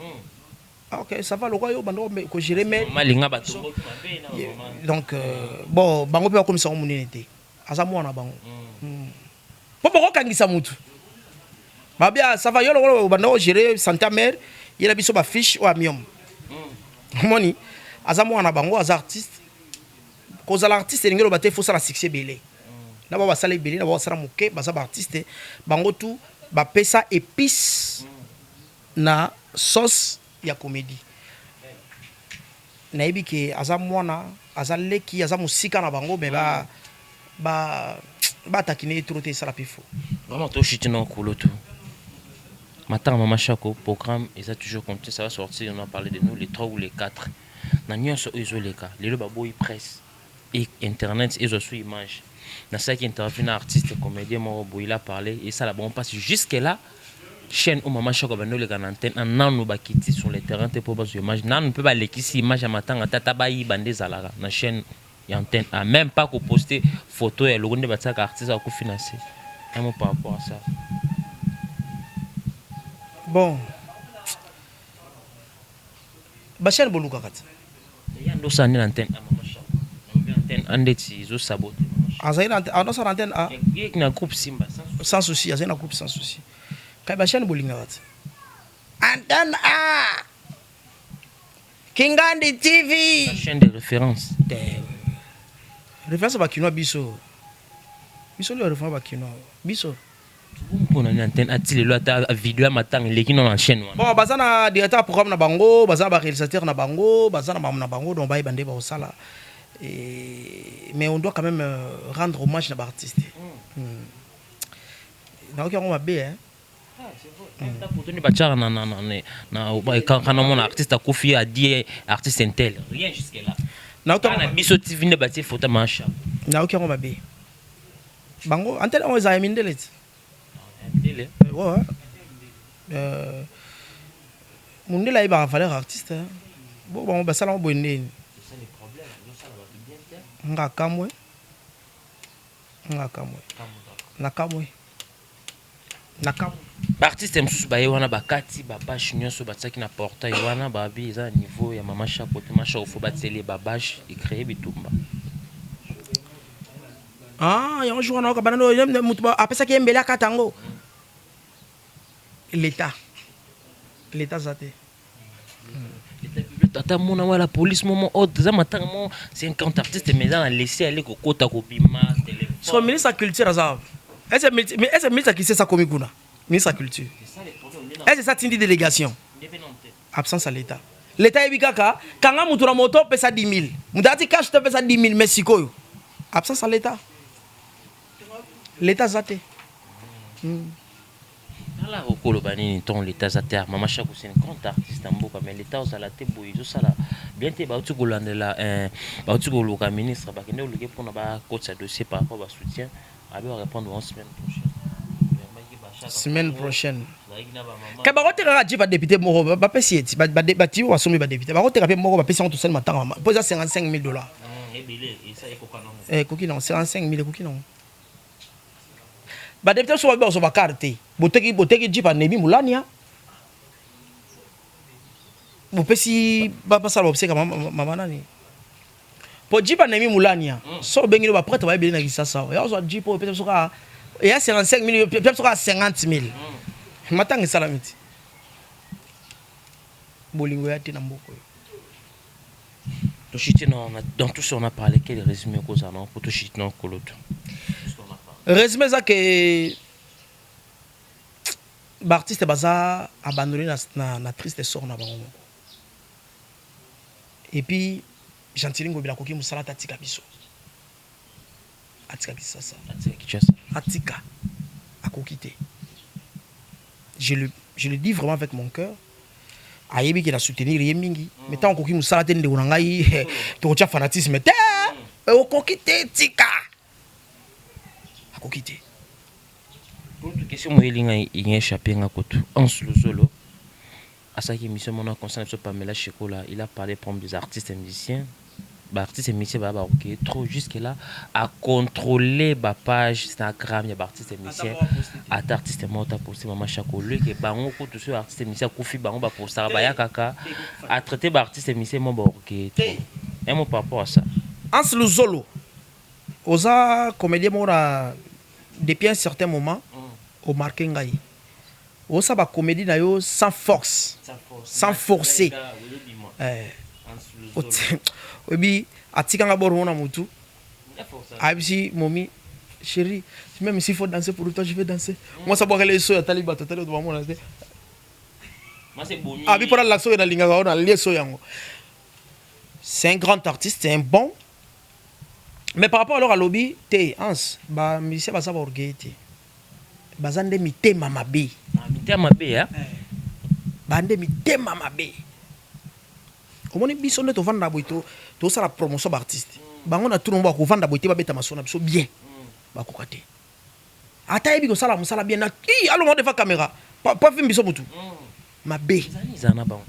Ah, ok, ça va, lokwa yo bando kogérer, mais mama alinga batomboki mabe na bamama. Donc bon, bango mpe bakomisa yango monene te, aza mwana bango. Mpo bokokangisa mutu babia, ça va, yo lokola banda kogérer santé ya mare, yela biso bafiche oyo ya myome. Omoni, aza mwana bango, aza artiste. Kozala artiste elingi eloba te fosala succès ebele. Na bao basala ebele, na bao basala moke, baza baartiste. Bango tu bapesa épice na sauce ya comédie. Nayebi ke aza mwana, aza leki, aza mosika na bango, mais ba batakine ye trop te, esala mpe fo. Vraiment, toshiti na okolo to matanga mama Chako, programme eza toujours continue, ça va sortir, on a parlé de nous les 3 ou les 4. Na nyonso oyo ezoleka lelo, baboyi presse et internet ezwa so image. Nasalaki interview na artiste comédien moko boye, il a parlé, esala bango mpasi. Jusque là, chaîne oyo mama Chako bandi oleka na antenne, nanu bakiti sur le terrain te mpo bazwa image. Nanu mpe balekisi image ya matanga te, ata bayiba nde ezalaka na chaîne ya antenne a même pas koposte photo ya logo nde batiaka artiste akufi na se. Un mot par rapport à ça? Bon, bachaîne bolukaka te. Ya ndo osala nde na antenne a mama Chako, nalobi antenne a ndeti ezosabote. Azali anosala antenne a. Ye na groupe Simba. Sans souci, azali na groupe Sans souci. Kai bachaîne bolingaka te, antenne a, Kingandi TV. La chaîne de référence. Référence bakinois, biso biso nde référence bakinois biso. Mpona nini antenne ati lelo ata video ya matanga eleki no na chaîne wana? Bon, baza na directeur ya programme na bango, baza na baréalisateur na bango, baza na makambo na bango, donc bayeba nde bakosala. Mais on doit quand même rendre hommage na baartiste. Nayoki yango mabe, hein. Photo nde batiaka na na mona artiste akufi, adie artiste intel, rien jusque là. Nayoki na biso TV nde batie photo ya masha. Nayoki yango mabe. Bango antenne yango ezala ya mindele ti. Mindele. Ouais. Mondele ayebaka valeur artiste. Bo bango basala ngo boye ndeni? Nga kamwe, nga kamwe, na kamwe, na kamwe. Baartiste mosusu baye wana, bakati babâche nyonso batiaki na portail wana, babi eza na niveau ya mama Chako te. Mama Chako, faut batieli ye babâche, ecréer bitumba. Ah, yango jour wana oyoka bana moto apesaki ye mbele, akata yango. L'état, l'état aza te. Ata mona wala police momo autre, eza matanga mo 50 artiste, mais eza na laisser aller, kokota, kobima. So ministre ya culture aza, est-ce ministre ya culture esa komi kuna? Ministre ya culture, est-ce esa tindi délégation? Absence ya l'état. L'état yebi kaka kanga mutu na moto, pesa 10 000, moto ati cash te, pesa 10 000. Mais sikoyo absence ya l'état, l'état aza te. Tala, okoloba nini ntongo l'état aza te? Mama Chako, c'est une grande artiste ya mboka, mais l'état ozala te boye, ezosala bien te. Bauti kolandela, bauti koluka ministre, bakende koluka mpona bakotisa dossier par rapport basoutien abe barépondre en semaine prochaine. Semaine prochaine ka bakotekaka jeep badéputé moko, bapesi ye ti bati basombi badéputé, bakoteka mpe moko, bapesi yango, tosali matanga mpo eza 55 000 $. Ekoki nango, 55 000 ekoki nango. Badéputé so babi bazwa bakare te, boteki, boteki jeep anebi molania, bopesi basala bobseka mama nani, po jeep anemi molania. So obengeli baprêtre bayebeli na Kisasa, ya ozwa jeep oyo, opesa biso kaka eya 55 000, pesa biso kaka 50 000, matanga esalami ti. Bolingo ya te na mboka oyo. Toshiti dans tout ce on a parlé, quel résumé kozala po toshiti na koloto? Résumé eza ke Baartiste baza abandonné na triste sort na bango moko. Et puis Gentiny Ngobila akoki mosala te, atika biso, atika Kisasa. Atika Kinshasa. Atika, akoki te. Je le dis vraiment avec mon cœur. Ayebi ke na soutenir ye mingi, mais ntango okoki mosala te, ndeko na ngai, tokotia fanatisme te. Okoki te, tika, akoki te. Question moyeli ngai inga échappé nga kutu. Hans Luzolo asalaki émission mona concerne biso Pamela Shekola. Il a parlé problème des artistes et musiciens. Baartiste et musicien baya bakoke trop jusque là à contrôler bapage Instagram ya baartiste et musicien. Ata artiste moko ta poste Mama Chako leke bango kutu. So artiste musicien akufi, bango bapostaka, baya kaka à traiter baartiste musicien mo baoke trop. Un mot par rapport à ça. Hans Luzolo oza comédien moko na depuis un certain moment omarqué ngai. Osala bacomédie na yo sans force, sans forcer. Oyebi, atikanga bor mona mutu ayebisi momi: "Chéri, même s'il faut danser pour toi, je vais danser." Mwasi abwakela ye soyo, atali bato, atali bato, bamona te. Abi mpona lakisa oyo nalingaka oyo nalie so yango. C'est un grand artiste, c'est un bon. Mais par rapport alors alobi te, Hans, bamusicien baza baorgueil te, baza nde mitema mabe. Mitema mabe, ya. Bande mitema mabe. Omoni, biso nde tovanda boye, tosala promotion baartiste. Bango na tuna bakovanda boye te, babeta maso na biso bien, bakoka te. Ata yebi kosala mosala bien na i alonga devant caméra po afimi biso mutu mabe. Ezala na bango.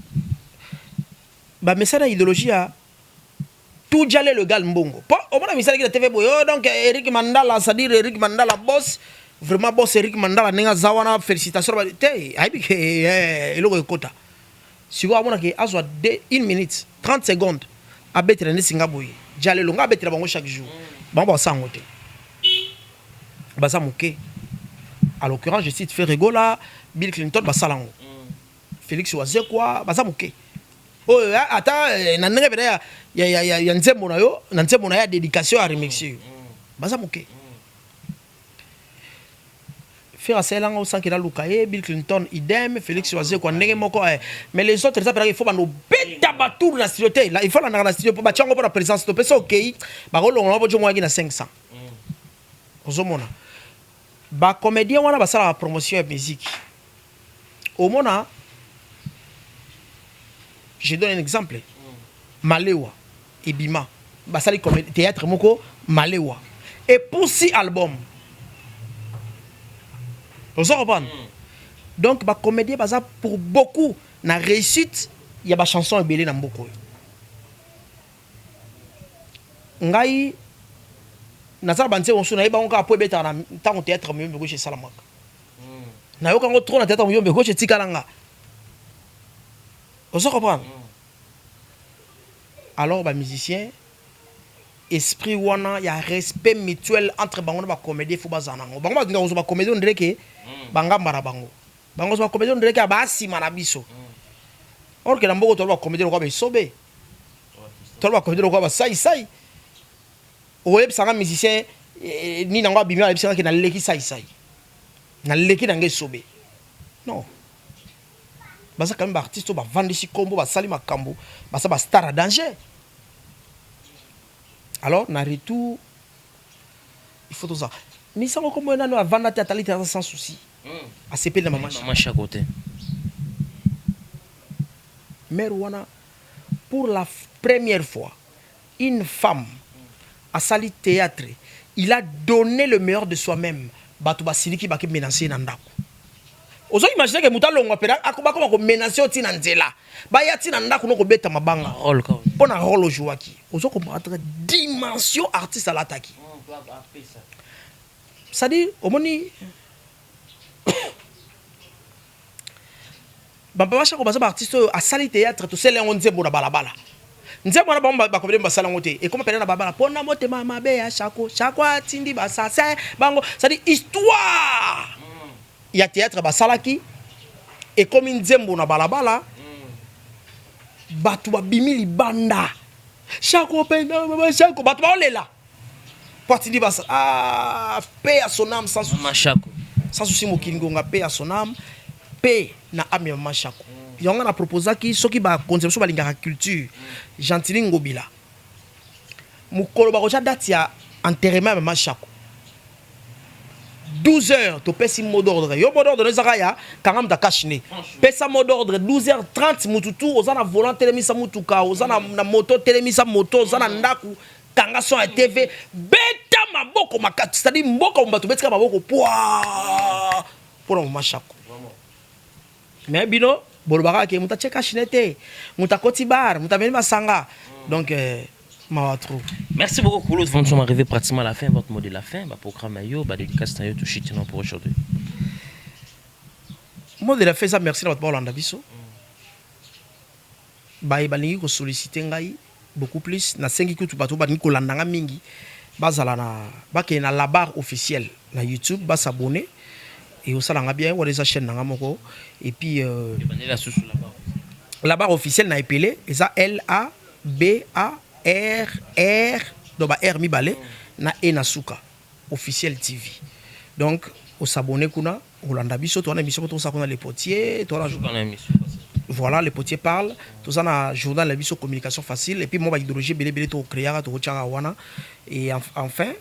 Bamesana idéologie ya tout jale legal mbongo po omona misalaki na TV boye. Oh, donc Eric Mandala, c'est-à-dire Eric Mandala boss, vraiment boss Eric Mandala, ndenge aza wana, félicitation te. Ayebi ke eloko ekota sikoyo, amonaki azwa 1 minute 30 secondes, abetela nde singa boye jale elongo, abetela bango chaque jour. Bango basala yango te, baza moke. À l'occurrence, je cite Ferre Gola, Bill Clinton, basala yango, Félix Wazekwa, baza moke. Oyo ata na ndenge pena ya nzembo na yo, na nzembo na ye ya dédication ya remercier yo, baza moke. Ferre asalelanga osanki naluka ye, Bill Clinton idem, Félix Wazekwa ndenge moko. Mais les autres eza mpenaka il faut bando beta batour na studio te. Il faut landaka na studio mpo batia yango mpo na présence. Topesa okei, bakolongola mpo jo moyaki na 500. Ozomona bacomédien wana basalaka promotion ya musique. Omona, je donne un exemple, Malewa ebima, basali théâtre moko, Malewa epusi album. Ozo comprendre? Donc bacomédien baza pour beaucoup na réussite ya bachanson ebele na mboka oyo. Ngai naza na banzembo mosusu nayeba yango kaka mpo ebetaka na ntango théâtre Moyombe Gauche esalamaka. Nayoka yango trop na théâtre Moyombe Gauche, etikala nga. Ozo comprendre? Alors bamusicien, esprit wana ya respect mutuel entre bango na bacomédien, fo bazala nango. Bango balinga kozwa bacomédien ondire bangamba na bango, bango kozwa bacomédien ondire ke basima na biso. Or ke na mboka tola bacomédien lokola baesobe, tola bacomédien lokola basaisai. Oyebisanga musicien nini yango abimi, ayebisanga ke naleki saisai, naleki nanga esobe. Non, baza quand même baartiste oyo bavandisi nkombo, basali makambo, baza bastar à danger. Alors na retour, il faut toza misango kombo nano avanda te, atali te, aza sans souci, asepeli na mama. Mama Chako te. Mère wana, pour la première fois une femme asali théâtre, il a donné le meilleur de soi-même. Bato basiliki, baki menace na ndako. Ozo imagine ke moto alongwa mpena, bakoma komenace yo ntina nzela, baya ntina ndako no kobeta mabanga. Rôle kaka. Mpo na rôle ojouaki. Ozo comprendre dimension artiste alataki? C'est-à-dire omoni bapapa Chako baza baartiste oyo asali théâtre, tosali yango nzembo na balabala. Nzembo wana bango bacomédien basala yango te, ekoma pene na balabala mpona motema mabe ya Chako. Chako atindi basassin bango. C'est-à-dire histoire ya théâtre basalaki ekomi nzembo na balabala. Bato babimi libanda: "Chako pena mama Chako." Bato baolela po atindi basa. Ah, paix à son âme, sans souci. Mama Chako. Sans souci, mokili ngonga, paix à son âme. Mpe na âme ya Mama Shako, yango na proposaki, soki bakonzi biso balingaka culture, Gentili Ngobila, mokolo bakotya date ya enterrement ya Mama Shako, 12 heures, topesi mot d'ordre. Yo, mot d'ordre ezaka ya kanga moto akashine, pesa mot d'ordre 12 heures 30. Mutu tu oza na volant, telemisa mutuka. Oza na moto, telemisa moto. Oza na ndako, kanga son ya TV, beta maboko makati. C'est-à-dire mboka bato betika maboko pwa mpona Mama Shako. Mais bino bolobaka ke moto atie cache-nez te, moto akoti bar, moto ameli masanga. Donc mawa trop. Merci beaucoup, Kolo. Nous sommes arrivés pratiquement à la fin. Votre mot de la fin, bah, programme yo, bah, dédicace na yo, tout shit pour aujourd'hui. Mot de la fin eza merci na bato baolanda biso. Baye balingi kosollicite ngai beaucoup plus, nasengi kutu bato balingi kolanda nga mingi, bazala na bakende na La Barre Officielle na YouTube, bas'abonner e osalanga bien. Wana eza chaîne na nga moko. Et puis Ebandeli susu là-bas. La Barre Officielle na epele eza L A B A R R, donc ba R mibale na E na suka, Officiel TV. Donc os'abonner kuna, olanda biso. Towana émission mpo tosala kuna, Le Potier, towana. Dans l'émission. Voilà, Le Potier parle. Toza na journal na biso, Communication Facile, et puis mo baidéologie ebele ebele tokocréaka, tokotiaka wana. Et enfin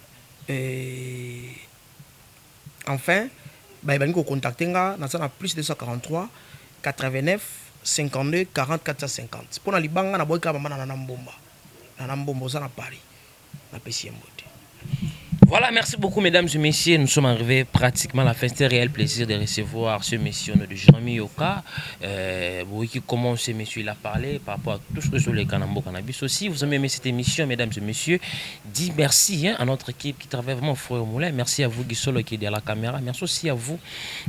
baye balingi kocontacte nga, naza na plus 243 89 52 40 450. Mpo na libanga naboyi kaka mama na mbomba, na mbomba oza na Paris, napesi ye mbote. Voilà, merci beaucoup, mesdames et messieurs. Nous sommes arrivés pratiquement à la fin. C'était un réel plaisir de recevoir ce monsieur de Jean-Mi Yoka. Qui comment ce monsieur il a parlé par rapport à tout ce que sur les Kanambo Cannabis. Aussi, vous avez aimé cette émission, mesdames et messieurs. Dis merci, hein, à notre équipe qui travaille vraiment au four et au moulin. Merci à vous, Guissolo, qui est derrière la caméra. Merci aussi à vous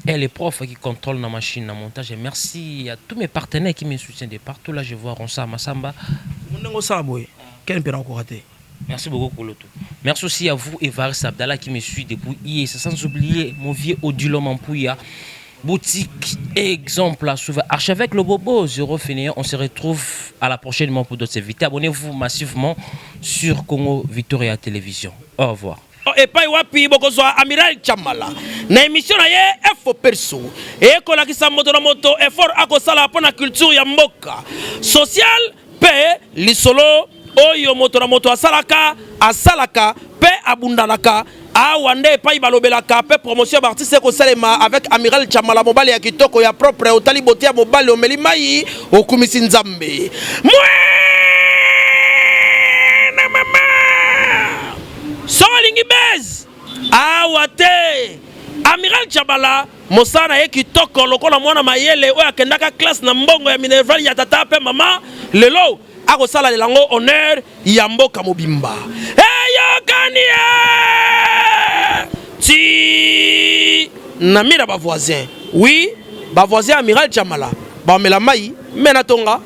et les profs qui contrôlent la machine, le montage. Et merci à tous mes partenaires qui me soutiennent de partout. Là, je vois Ronsa Massamba. Ndenge osala boye, kene mpe nakokoka te. Merci beaucoup, Koloto. Merci aussi à vous, Evaris Abdallah, qui me suit depuis hier. Sans oublier mon vieux Odilo Mampouya. Boutique exemple à suivre. Archevêque Le Bobo, 0 fainéant. On se retrouve à la prochaine pour d'autres invités. Abonnez-vous massivement sur Congo Victoria Télévision. Au revoir. Epai wapi bokozwa Amiral Chamala na émission na ye Efo Perso, ekolakisa moto na moto effort akosala mpo na culture ya mboka, social mpe lisolo oyo moto na moto asalaka, asalaka mpe abundanaka. Awa nde epai balobelaka mpe promotion ya baartiste ekosalema avec Amiral Chamala, mobali ya kitoko, ya propre. Otali bote ya mobali, omeli mai, okumisi Nzambe. Mwana mama, soki olingi base awa te, Amiral Chamala, mosala na ye kitoko lokola mwana mayele oyo akendaka classe na mbongo ya minerval ya tata mpe mama. Lelo akosala yango honneur ya mboka mobimba. Eyokani ye ti na mira bavoisin. Oui, bavoisin Amiral Chamala bamela mai me na tonga.